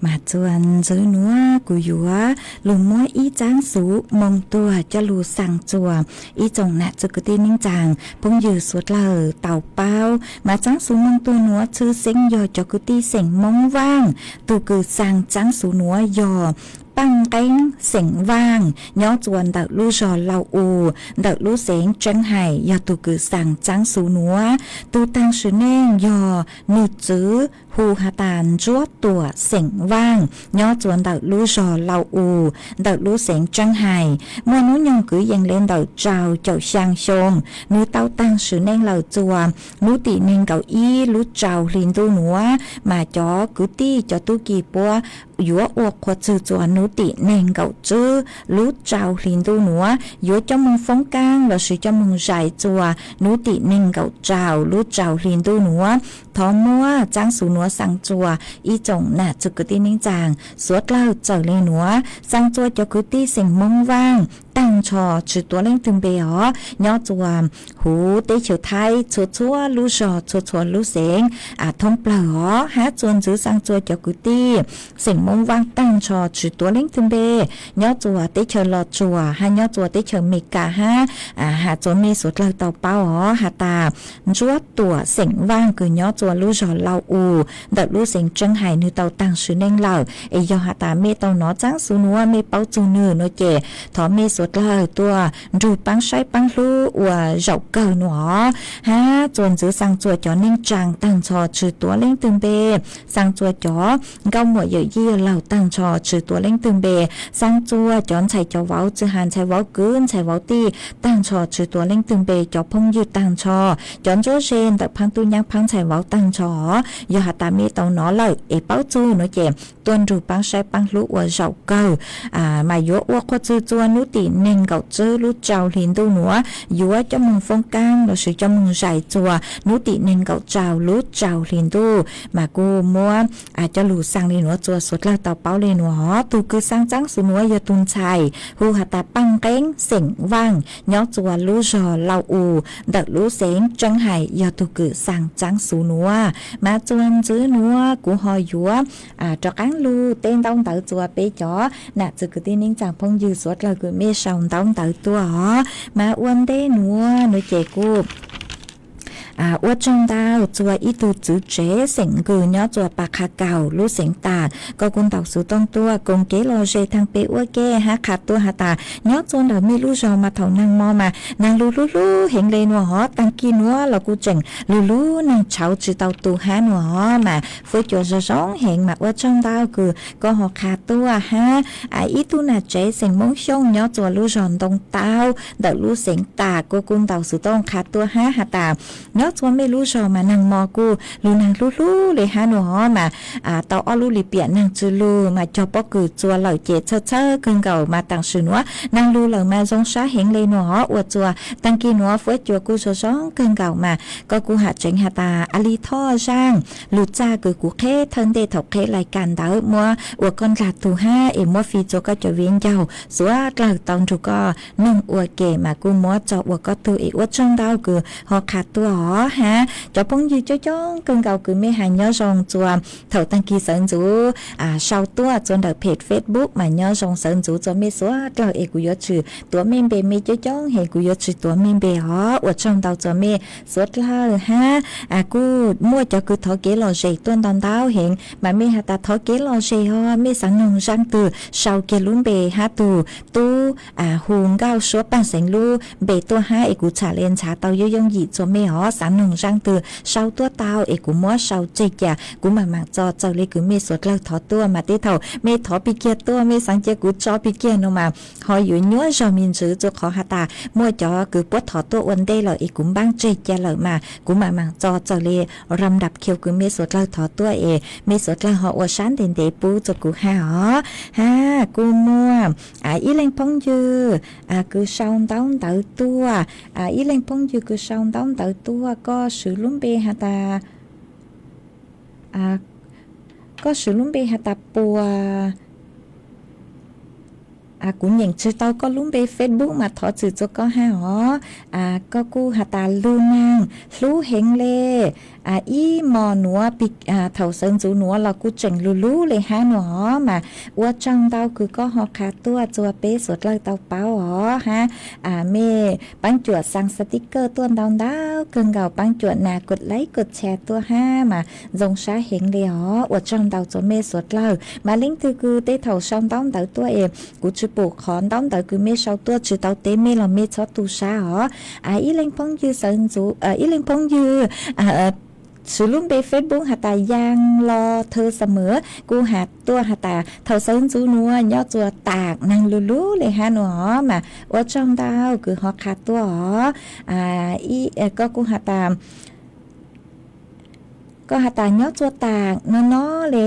Mas txuas ntxiv nuav kuv yuav lug muab ib txaab xuv moo tuag coj lug xaa txuas ib tsoom nam txiv kwv tij neej tsaa phooj ywg suav dlawg tau paub. Mas txaab xuv moo tuag nuav tshwj xeeb yog cov kwv tij xeem Moob Vaaj. Tug kws xaa txaab xuv nuav yog Paaj Nqeeb xeem Vaaj nyob txuas ntawm lub zog Lau U, ntawm lub xeev Tseeb Hais, yog tug kws xaa txaab xuv nuav. Tug taag sim neej yog nwg txwv hu has tas Ntsuab Tuam xeem Vaaj nyob txuas ntawm lub zog Lau U, ntawm lub xeev Tseeb Hais. Muaj nub nyoog kwv yees le ntawm rau caum xyaa xyoo, nwg tau taag sim neej lawm txuas nub tim neeg nkaum ib lub rau hli ntuj nuav. Mas cov kwv tij cov tub ki puab yuav ua qhua txwg txuas nub tim neeg nkaum tswb lub rau hli ntuj nuav, yuav coj moog foob kaab lossis coj moog zais txuas nub tim neeg nkaum rau lub rau hli ntuj nuav. Thov muab txaab xuv nuav xaa txuas ib tsoom nam txiv kwv tij neej tsaa suav dlawg txawm le nuav, xaa txuas cov kwv tij xeem Moob Vaaj taag nrho tsi tuav leej twg npe os, nyob txuas huv teb chaws Thaib txhua txhua lub zog txhua txhua lub xeev thoob plawg os. Hab txuas ntxiv xaa txuas cov kwv tij xeem Moob Vaaj taag nrho tsi tuav leej twg npe, nyob txuas teb chaws Los Tsuas hab nyob txuas teb chaws Amelikas hab has txuas mej suav dlawg tau paub os has tas Ntsuab Tuam xeem Vaaj kws nyob txuas lub zog Lau U ntawm lub xeev Tseeb Hais nwg tau taag sim neej lawm. Es yog has tas mej tau nov txaab xuv nuav mej paub txug nwg nuav ces thov mej suav dlawg tuaj nrug paab saib paab hlub ua zaum kawg nuav os. Hab txuas ntxiv xaa txuas cov neej tsaa taag nrho tsi tuav leej twg npe, xaa txuas cov nkauj muam yawm yij laug taag nrho tsi tuav leej twg npe, xaa txuas cov ntxhais cov vauv txwj has ntxhais vauv kwv ntxhais vauv tij taag nrho tsi tuav leej twg npe, cov phooj ywg taag nrho, cov ntsuab ze ntawm phaab tub nyaab phaab ntxhais vauv taag nrho os. Yog has tas mej tau nov lawm es paub txug nuav ces tuaj nrug paab saib paab hlub ua zaum kawg. Mas yuav ua qhua txwg txuas nub tim neeg nkaum tswb lub rau hli ntuj nuav, yuav coj moog foob kaab lossis coj moog zais txuas nub tim neeg nkaum rau lub rau hli ntuj. Mas kuj muab coj lug xaa le nuav txuas suav dlawg tau paub le nuav os. Tug kws xaa txaab xuv nuav yog tug ntxhais hu has tas Paaj Nqeeb xeem Vaaj nyob txuas lub zog Lau U ntawm lub xeev Tseeb Hais yog tug kws xaa txaab xuv nuav. Mas txuas ntxiv nuav kuv ho yuav rov qaab lug teb ntaub ntawv txuas peb cov nam txiv kwv tij neej tsaa phooj ywg suav dlawg kws mej sau ntaub ntawv tuaj os. Mas ua ntej nuav nuav ces kuj ua tsaug ntau txuas ib tug txwv tsev xeem Nkws nyob txuas Pas Qha Kaus lub xeev Tas, koj kuj ntaus xuv tooj tuaj koom kev lom zem thaag peb ua ke hab qha tuaj has tas nyob txuas ntawm mej lub zog mas thaum naag mo mas naag lug hlub hlub heev le nuav hov, taag kis nuav los kuj tseem lug lub neej tshauv tsi tau tu hab nuav hov, mas fuab cua zoo zoo heev. Mas ua tsaug ntau kws koj ho qha tuaj hab ib tug nam tsev xeem Moob Xyooj nyob txuas lub zog Ntoo Taub ntawm lub xeev Tas, koj kuj ntaus xuv tooj qha tuaj hab has tas nyob txhua mej lub zog mas nag mo kuj lug nag hlub hlub le hab nua hov mas tau ob lub li piam nag tsw lug mas cog pob kws txua lawm ces txhawj txhawj kawg nkaus mas taam sim nuav nag lug lawm mas zoo sab heev le nua hov ua txua taag kis nuav fuab cua kuj zoo zoo kawg nkaus mas koj kuj has tseev has tas a li thoj zaaj lug txaj kws kuv qheb thawj ntej thaum qheb lais kas ntawd muab ua koj ndlag tug hab es muab fij txua koj cov viv ncaus suav dlawg tau nrug koj noog ua ke mas kuj muab tso ua koj tug es ua tsaug ntau kws ho qha tuaj hov hab cov phooj ywg coob coob kawg nkaus kws mej has nyob zoo txua thaum taag kis sawv ntxuv sau tuaj txua ntawm page Facebook mas nyob zoo sawv ntxuv txua mej suav dlawg es kuv yuav tsi tuav mej npe, mej coob coob heev kuv yuav tsi tuav mej npe hov ua tsaug ntau txua mej suav dlawg hab kuj muaj cov kws thov kev lom zem tuaj ntau ntau heev mas mej has tas thov kev lom zem hov mej xaav noog zaaj twg sau kiag lub npe hab tug tub hu nkauj suab paaj xeev lub npe tuaj hab es kuv txham le ntshav tau yooj yooj yim txua mej hov xaav noog zaaj twg sau tuaj tau es kuv muab sau tseg ca kuv mam maam txo txawm le kws mej suav dlawg thov tuaj mas tej thaum mej thov pig kiag tuaj mej xaav cia kuv tso pig kiag no mas ho yuav nyuaj zog me ntsis txua qhov has tas muaj cov kws puab thov tuaj ua ntej lawm es kuv npaab tseg ca lawm mas kuv mam maam txo txawm le ram ndap khiu kws mej suav dlawg thov tuaj es mej suav dlawg ho ua sab ntev ntev pub txua kuv hab hov hab kuj muaj ib leeg phooj ywg kws sau ntaub ntawv tuaj, ib leeg phooj ywg kws sau ntaub ntawv tuaj koj swv lub npe has tas koj swv lub npe has tas puas kuv nyeem tsi tau koj lub npe Facebook mas thov txim txua koj hab hov koj kuj has tas lug naag hlub heev le ib mos nuav thaum sawv ntxuv nuav los kuj tseem lug lub le hab nua hov mas ua tsaug ntau kws koj ho qha tuaj txua peb suav dlawg tau paub hov hab mej paab cuam xaa xatikawj tuaj ntau ntau kawg nkaus paab cuam nas kod laib kod tshare tuaj hab mas zoo sab heev le hov ua tsaug ntau txua mej suav dlawg mas leej twg kws tej thaum sau ntaub ntawv tuaj es kuv tsi pum qhov ntaub ntawv kws mej sau tuaj tsi tau teb mej los mej txhob tu sab hov ib leeg phooj ywg sawv ntxuv ib leeg phooj ywg swv lub npe Facebook has tas Yaj Los Thawj Xab Mawv kuj has tuaj has tas thaum sawv ntxuv nuav nyob txua taam naag lug lug le hab nua hov mas ua tsaug ntau kws ho qha tuaj hov koj kuj has tas koj has tas nyob txua taam no no le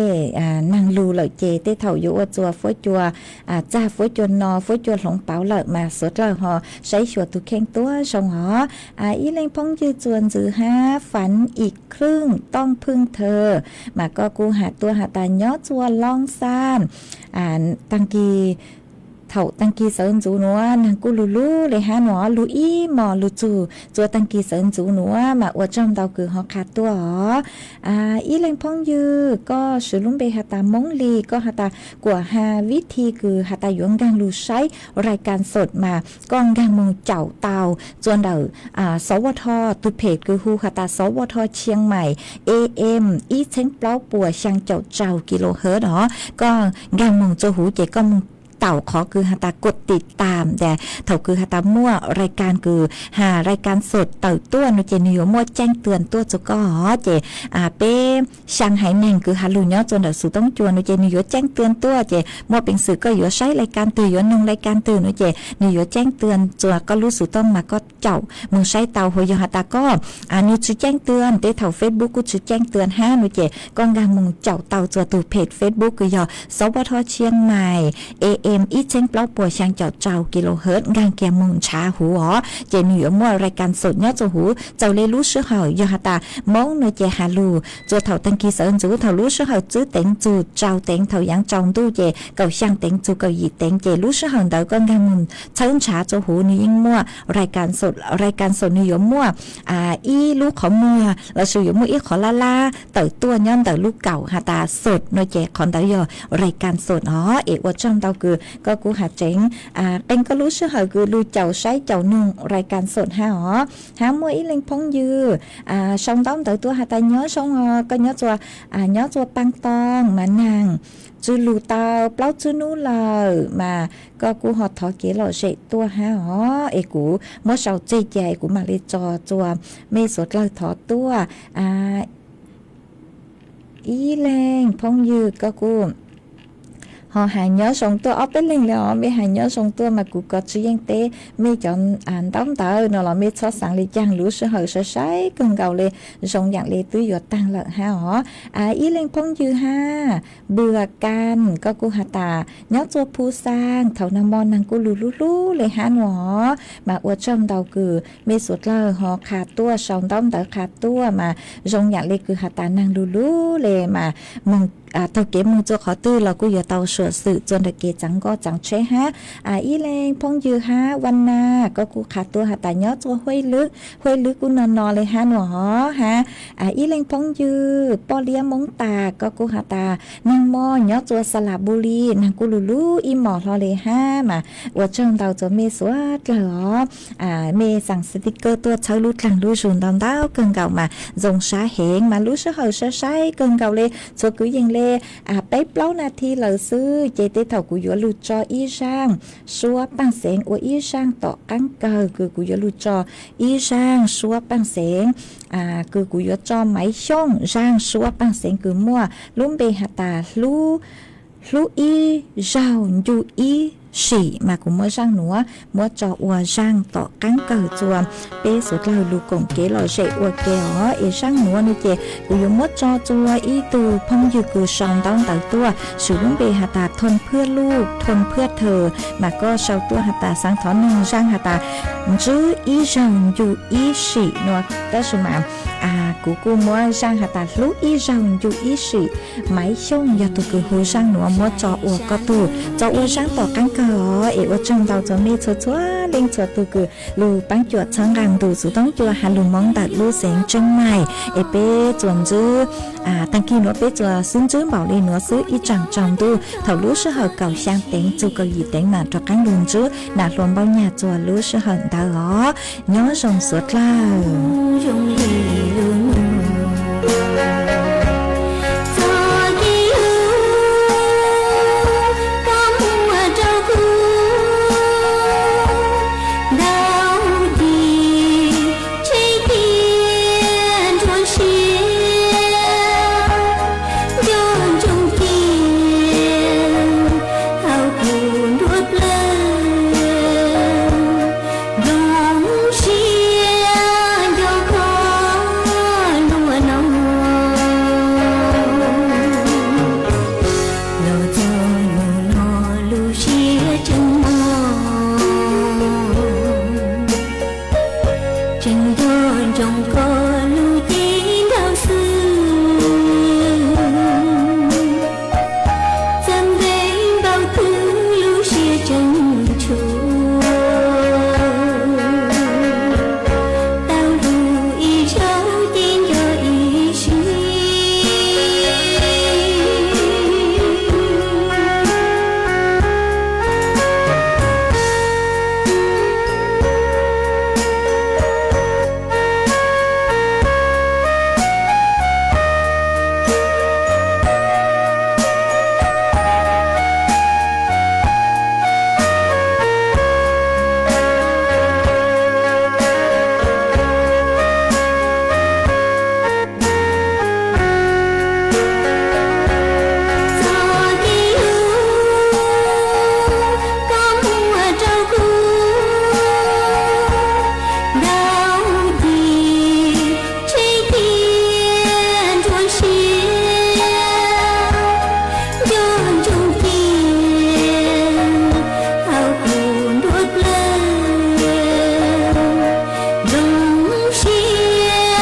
naag lug lawm ces tej thaum yuav ua txua fuab cua txag fuab cua no fuab cua hloov pauv lawm mas suav dlawg ho saib xyuas tug kheej tuab zoo hov ib leeg phooj ywg txua ntxwv hab Fab Ib Khwj Tooj Phwj Thawj mas koj kuj has tuaj has tas nyob txua Loob Xaj taag kis thaum taag kis sawv ntxuv nuav naag kuj lug lug le hab nuav lug ib mos lug txug txua taag kis sawv ntxuv nuav mas ua tsaug ntau kws ho qha tuaj hov ib leeg phooj ywg koj swv lub npe has tas Moob Lis koj has tas kuam has vib thi kws has tas yuav nkaag lug saib rais kas xom mas koj nkaag moog caum tau txua ntawm Xov Vaj Thoj tug phem kws hu has tas Xov Vaj Thoj Tshiab Mais AM ib txheeb plaub puas xyaa caum tsau kilohertz hov koj nkaag moog txua huv ces koj moog taum qhov kws has tas kod tim tam tas thaum kws has tas muaj rais kas kws has rais kas xom tawm tuaj no ces nwg yuav muaj ceeb tw tuaj txug koj hov ces peb xyaa haiv neeg kws has lug nyob txua ntawm xuv toob cua no ces nwg yuav ceeb tw tuaj ces muaj peev xwm koj yuav saib rais kas twg yuav noog rais kas twg no ces nwg yuav ceeb tw txua koj lub xuv toob mas koj caum moog saib tau hov yog has tas koj nwg tsi ceeb tw tej thaum Facebook kuj tsi ceeb tw hab no ces koj nkaag moog caum tau txua tug phem Facebook kws yog Xov Vaj Thoj Tshiab Mais AM ib txheeb plaub puas xyaa caum tsau kilohertz nkaag kiag moog ntshav huv hov ces nwg yuav muaj rais kas xom nyob txua huv txawm le lub sij hawm yog has tas Moob no ces has lug txua thaum taag kis sawv ntxuv thaum lub sij hawm tsib teev txug tsau teev thaum yaav tsaus ntuj ces kaum xyaa teev txug kaum yim teev ces lub sij hawm ntawd koj nkaag moog txhawb ntshav txua huv nwg yeej muaj rais kas xom nwg yuav muaj ib lub qhov muag lossis yuav muaj ib qhov lab lab tawm tuaj nyob ntawm lub kaum has tas xom no ces qhov ntawd yog rais kas xom hov es ua tsaug ntau kws koj kuj has tseev qee koj lub sij hawm kws lug caum saib caum noog rais kas xom hab hov hab muaj ib leeg phooj ywg sau ntaub ntawv tuaj has tas nyob zoo os koj nyob txua nyob txua Paaj Toog mas naag tsw lug tau plaub tsib nub lawm mas koj kuj ho thov kev lom zem tuaj hab hov es kuv muab sau tseg ca es kuv mam le tso txua mej suav dlawg thov tuaj ib leeg phooj ywg koj kuj Ho has nyob zoo tuaj ob peb leeg li os, mej has nyob zoo tuaj mas kuv kov tswv yeej teb mej cov ntaub ntawv no los mej txhob xaav li caag, lub sij hawm sai sai kawg nkaus li, zoo yaam le twb yuav taag lawm hab os. Ib leeg phooj ywg hab, Npua Kas, koj kuj has tas nyob tuaj Phu Xaas, thaum nag mo naag kuj lug hlub hlub le hab nua, mas ua tsaug ntau kws mej suav dlawg ho qha tuaj sau ntaub ntawv qha tuaj mas zoo yaam le kws has tas naag lug hlub le mas moog taug kev moog tuaj qhov twg los kuj yuav tau suam xwm tuaj nram kev txaav nkoj txaav tsheb hab. Ib leeg phooj ywg hab, Vaj Nas, koj kuj qha tuaj has tas nyob tuaj Huab Lwb, Huab Lwb kuj no no le hab nua hab. Ib leeg phooj ywg Poj Liab Moob Tas, koj kuj has tas naag mo nyob tuaj Xas Las Npus Lis, naag kuj lug hlub ib mos hlo le hab mas ua tsaug ntau tuaj mej suav dlawg os. Mej xaa sticker tuaj txhawb lub dlaag lub zug ntau ntau kawg nkaus mas zoo sab heev mas lub sij hawm sai sai kawg nkaus le, txhua kwv yees le peb plaub nas this lawm xwb ces tej thaum kuv yuav lug tso ib zaaj suab paaj xeev ua ib zaaj tom qaab kawg kws kuv yuav lug tso ib zaaj suab paaj xeev kws kuv yuav tso Maiv Xyooj zaaj suab paaj xeev kws muaj lub npe has tas hlub ib zaug ncu ib sim mas kuv muab zaaj nuav muab tso ua zaaj tom qaab kawg tuaj peb suav dlawg lug koom kev lom zem ua ke os. Es zaaj nuav nua ces kuv yuav muab tso tuaj ib tug phooj ywg kws sau ntaub ntawv tuaj, swm lub npe has tas Thoj Phwj Luj, Thoj Phwj Thawm, mas koj sau tuaj has tas xaav thov noog zaaj has tas ntswb ib zaug ncu ib sim nua, tab sis mas kuv kuj muab zaaj has tas hlub ib zaug ncu ib sim. Maiv Xyooj yog tug kws hu zaaj nuav muab tso ua koj tug, tso ua zaaj tom qaab kawg os. Es ua tsaug ntau tuaj mej txhua txhua leej txhua tug kws lug paab cuam txhawb nqaa ntu xuv toob cua has lug Moob ntawm lub xeev Tseeb Maim. Es peb tsuas ntswb taag kig nuav peb tsuas xub ntswb npaum le nuav xwb ib tsaam tsaus ntuj, thaum lub sij hawm kaum xyaa teev txug kaum yim teev mas rov qaab lug ntswb nam hluas Npauj Nyaj txuas lub sij hawm ntawd os. Nyob zoo suav dlawg. Tseem nco ntsoov koj lub cev nraug xwb, txawm ntev npaum twg lub siab tseem tshua, tau lug ib zaug ces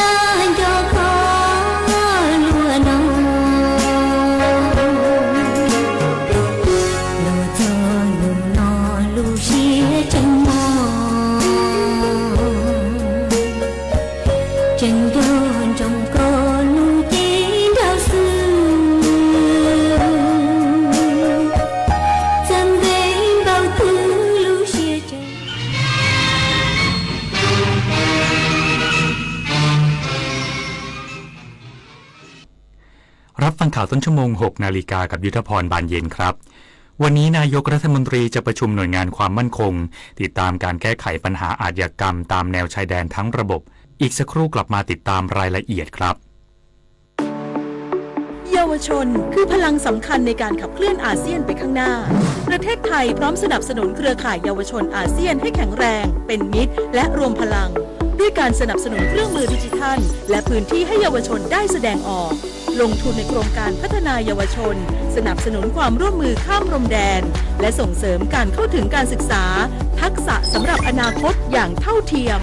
nco ib sim. Luag txog nub no lub siab tseem mog, tseem nco ntsoov koj lub cev nraug xwb, txawm ntev npaum twg lub siab tseem รับฟังข่าวต้นชั่วโมง หกนาฬิกา กับยุทธพร บานเย็นครับ วันนี้นายกรัฐมนตรีจะประชุมหน่วยงานความมั่นคง ติดตามการแก้ไขปัญหาอาชญากรรมตามแนวชายแดนทั้งระบบ อีกสักครู่กลับมาติดตามรายละเอียดครับ เยาวชนคือพลังสำคัญในการขับเคลื่อนอาเซียนไปข้างหน้า ประเทศไทยพร้อมสนับสนุนเครือข่ายเยาวชนอาเซียนให้แข็งแรง เป็นมิตร และรวมพลัง ด้วยการสนับสนุนเครื่องมือดิจิทัล และพื้นที่ให้เยาวชนได้แสดงออก ลงทุนในโครงการพัฒนายาวชน สนับสนุนความร่วมมือข้ามพรมแดน และส่งเสริมการเข้าถึงการศึกษา ทักษะสำหรับอนาคตอย่างเท่าเทียม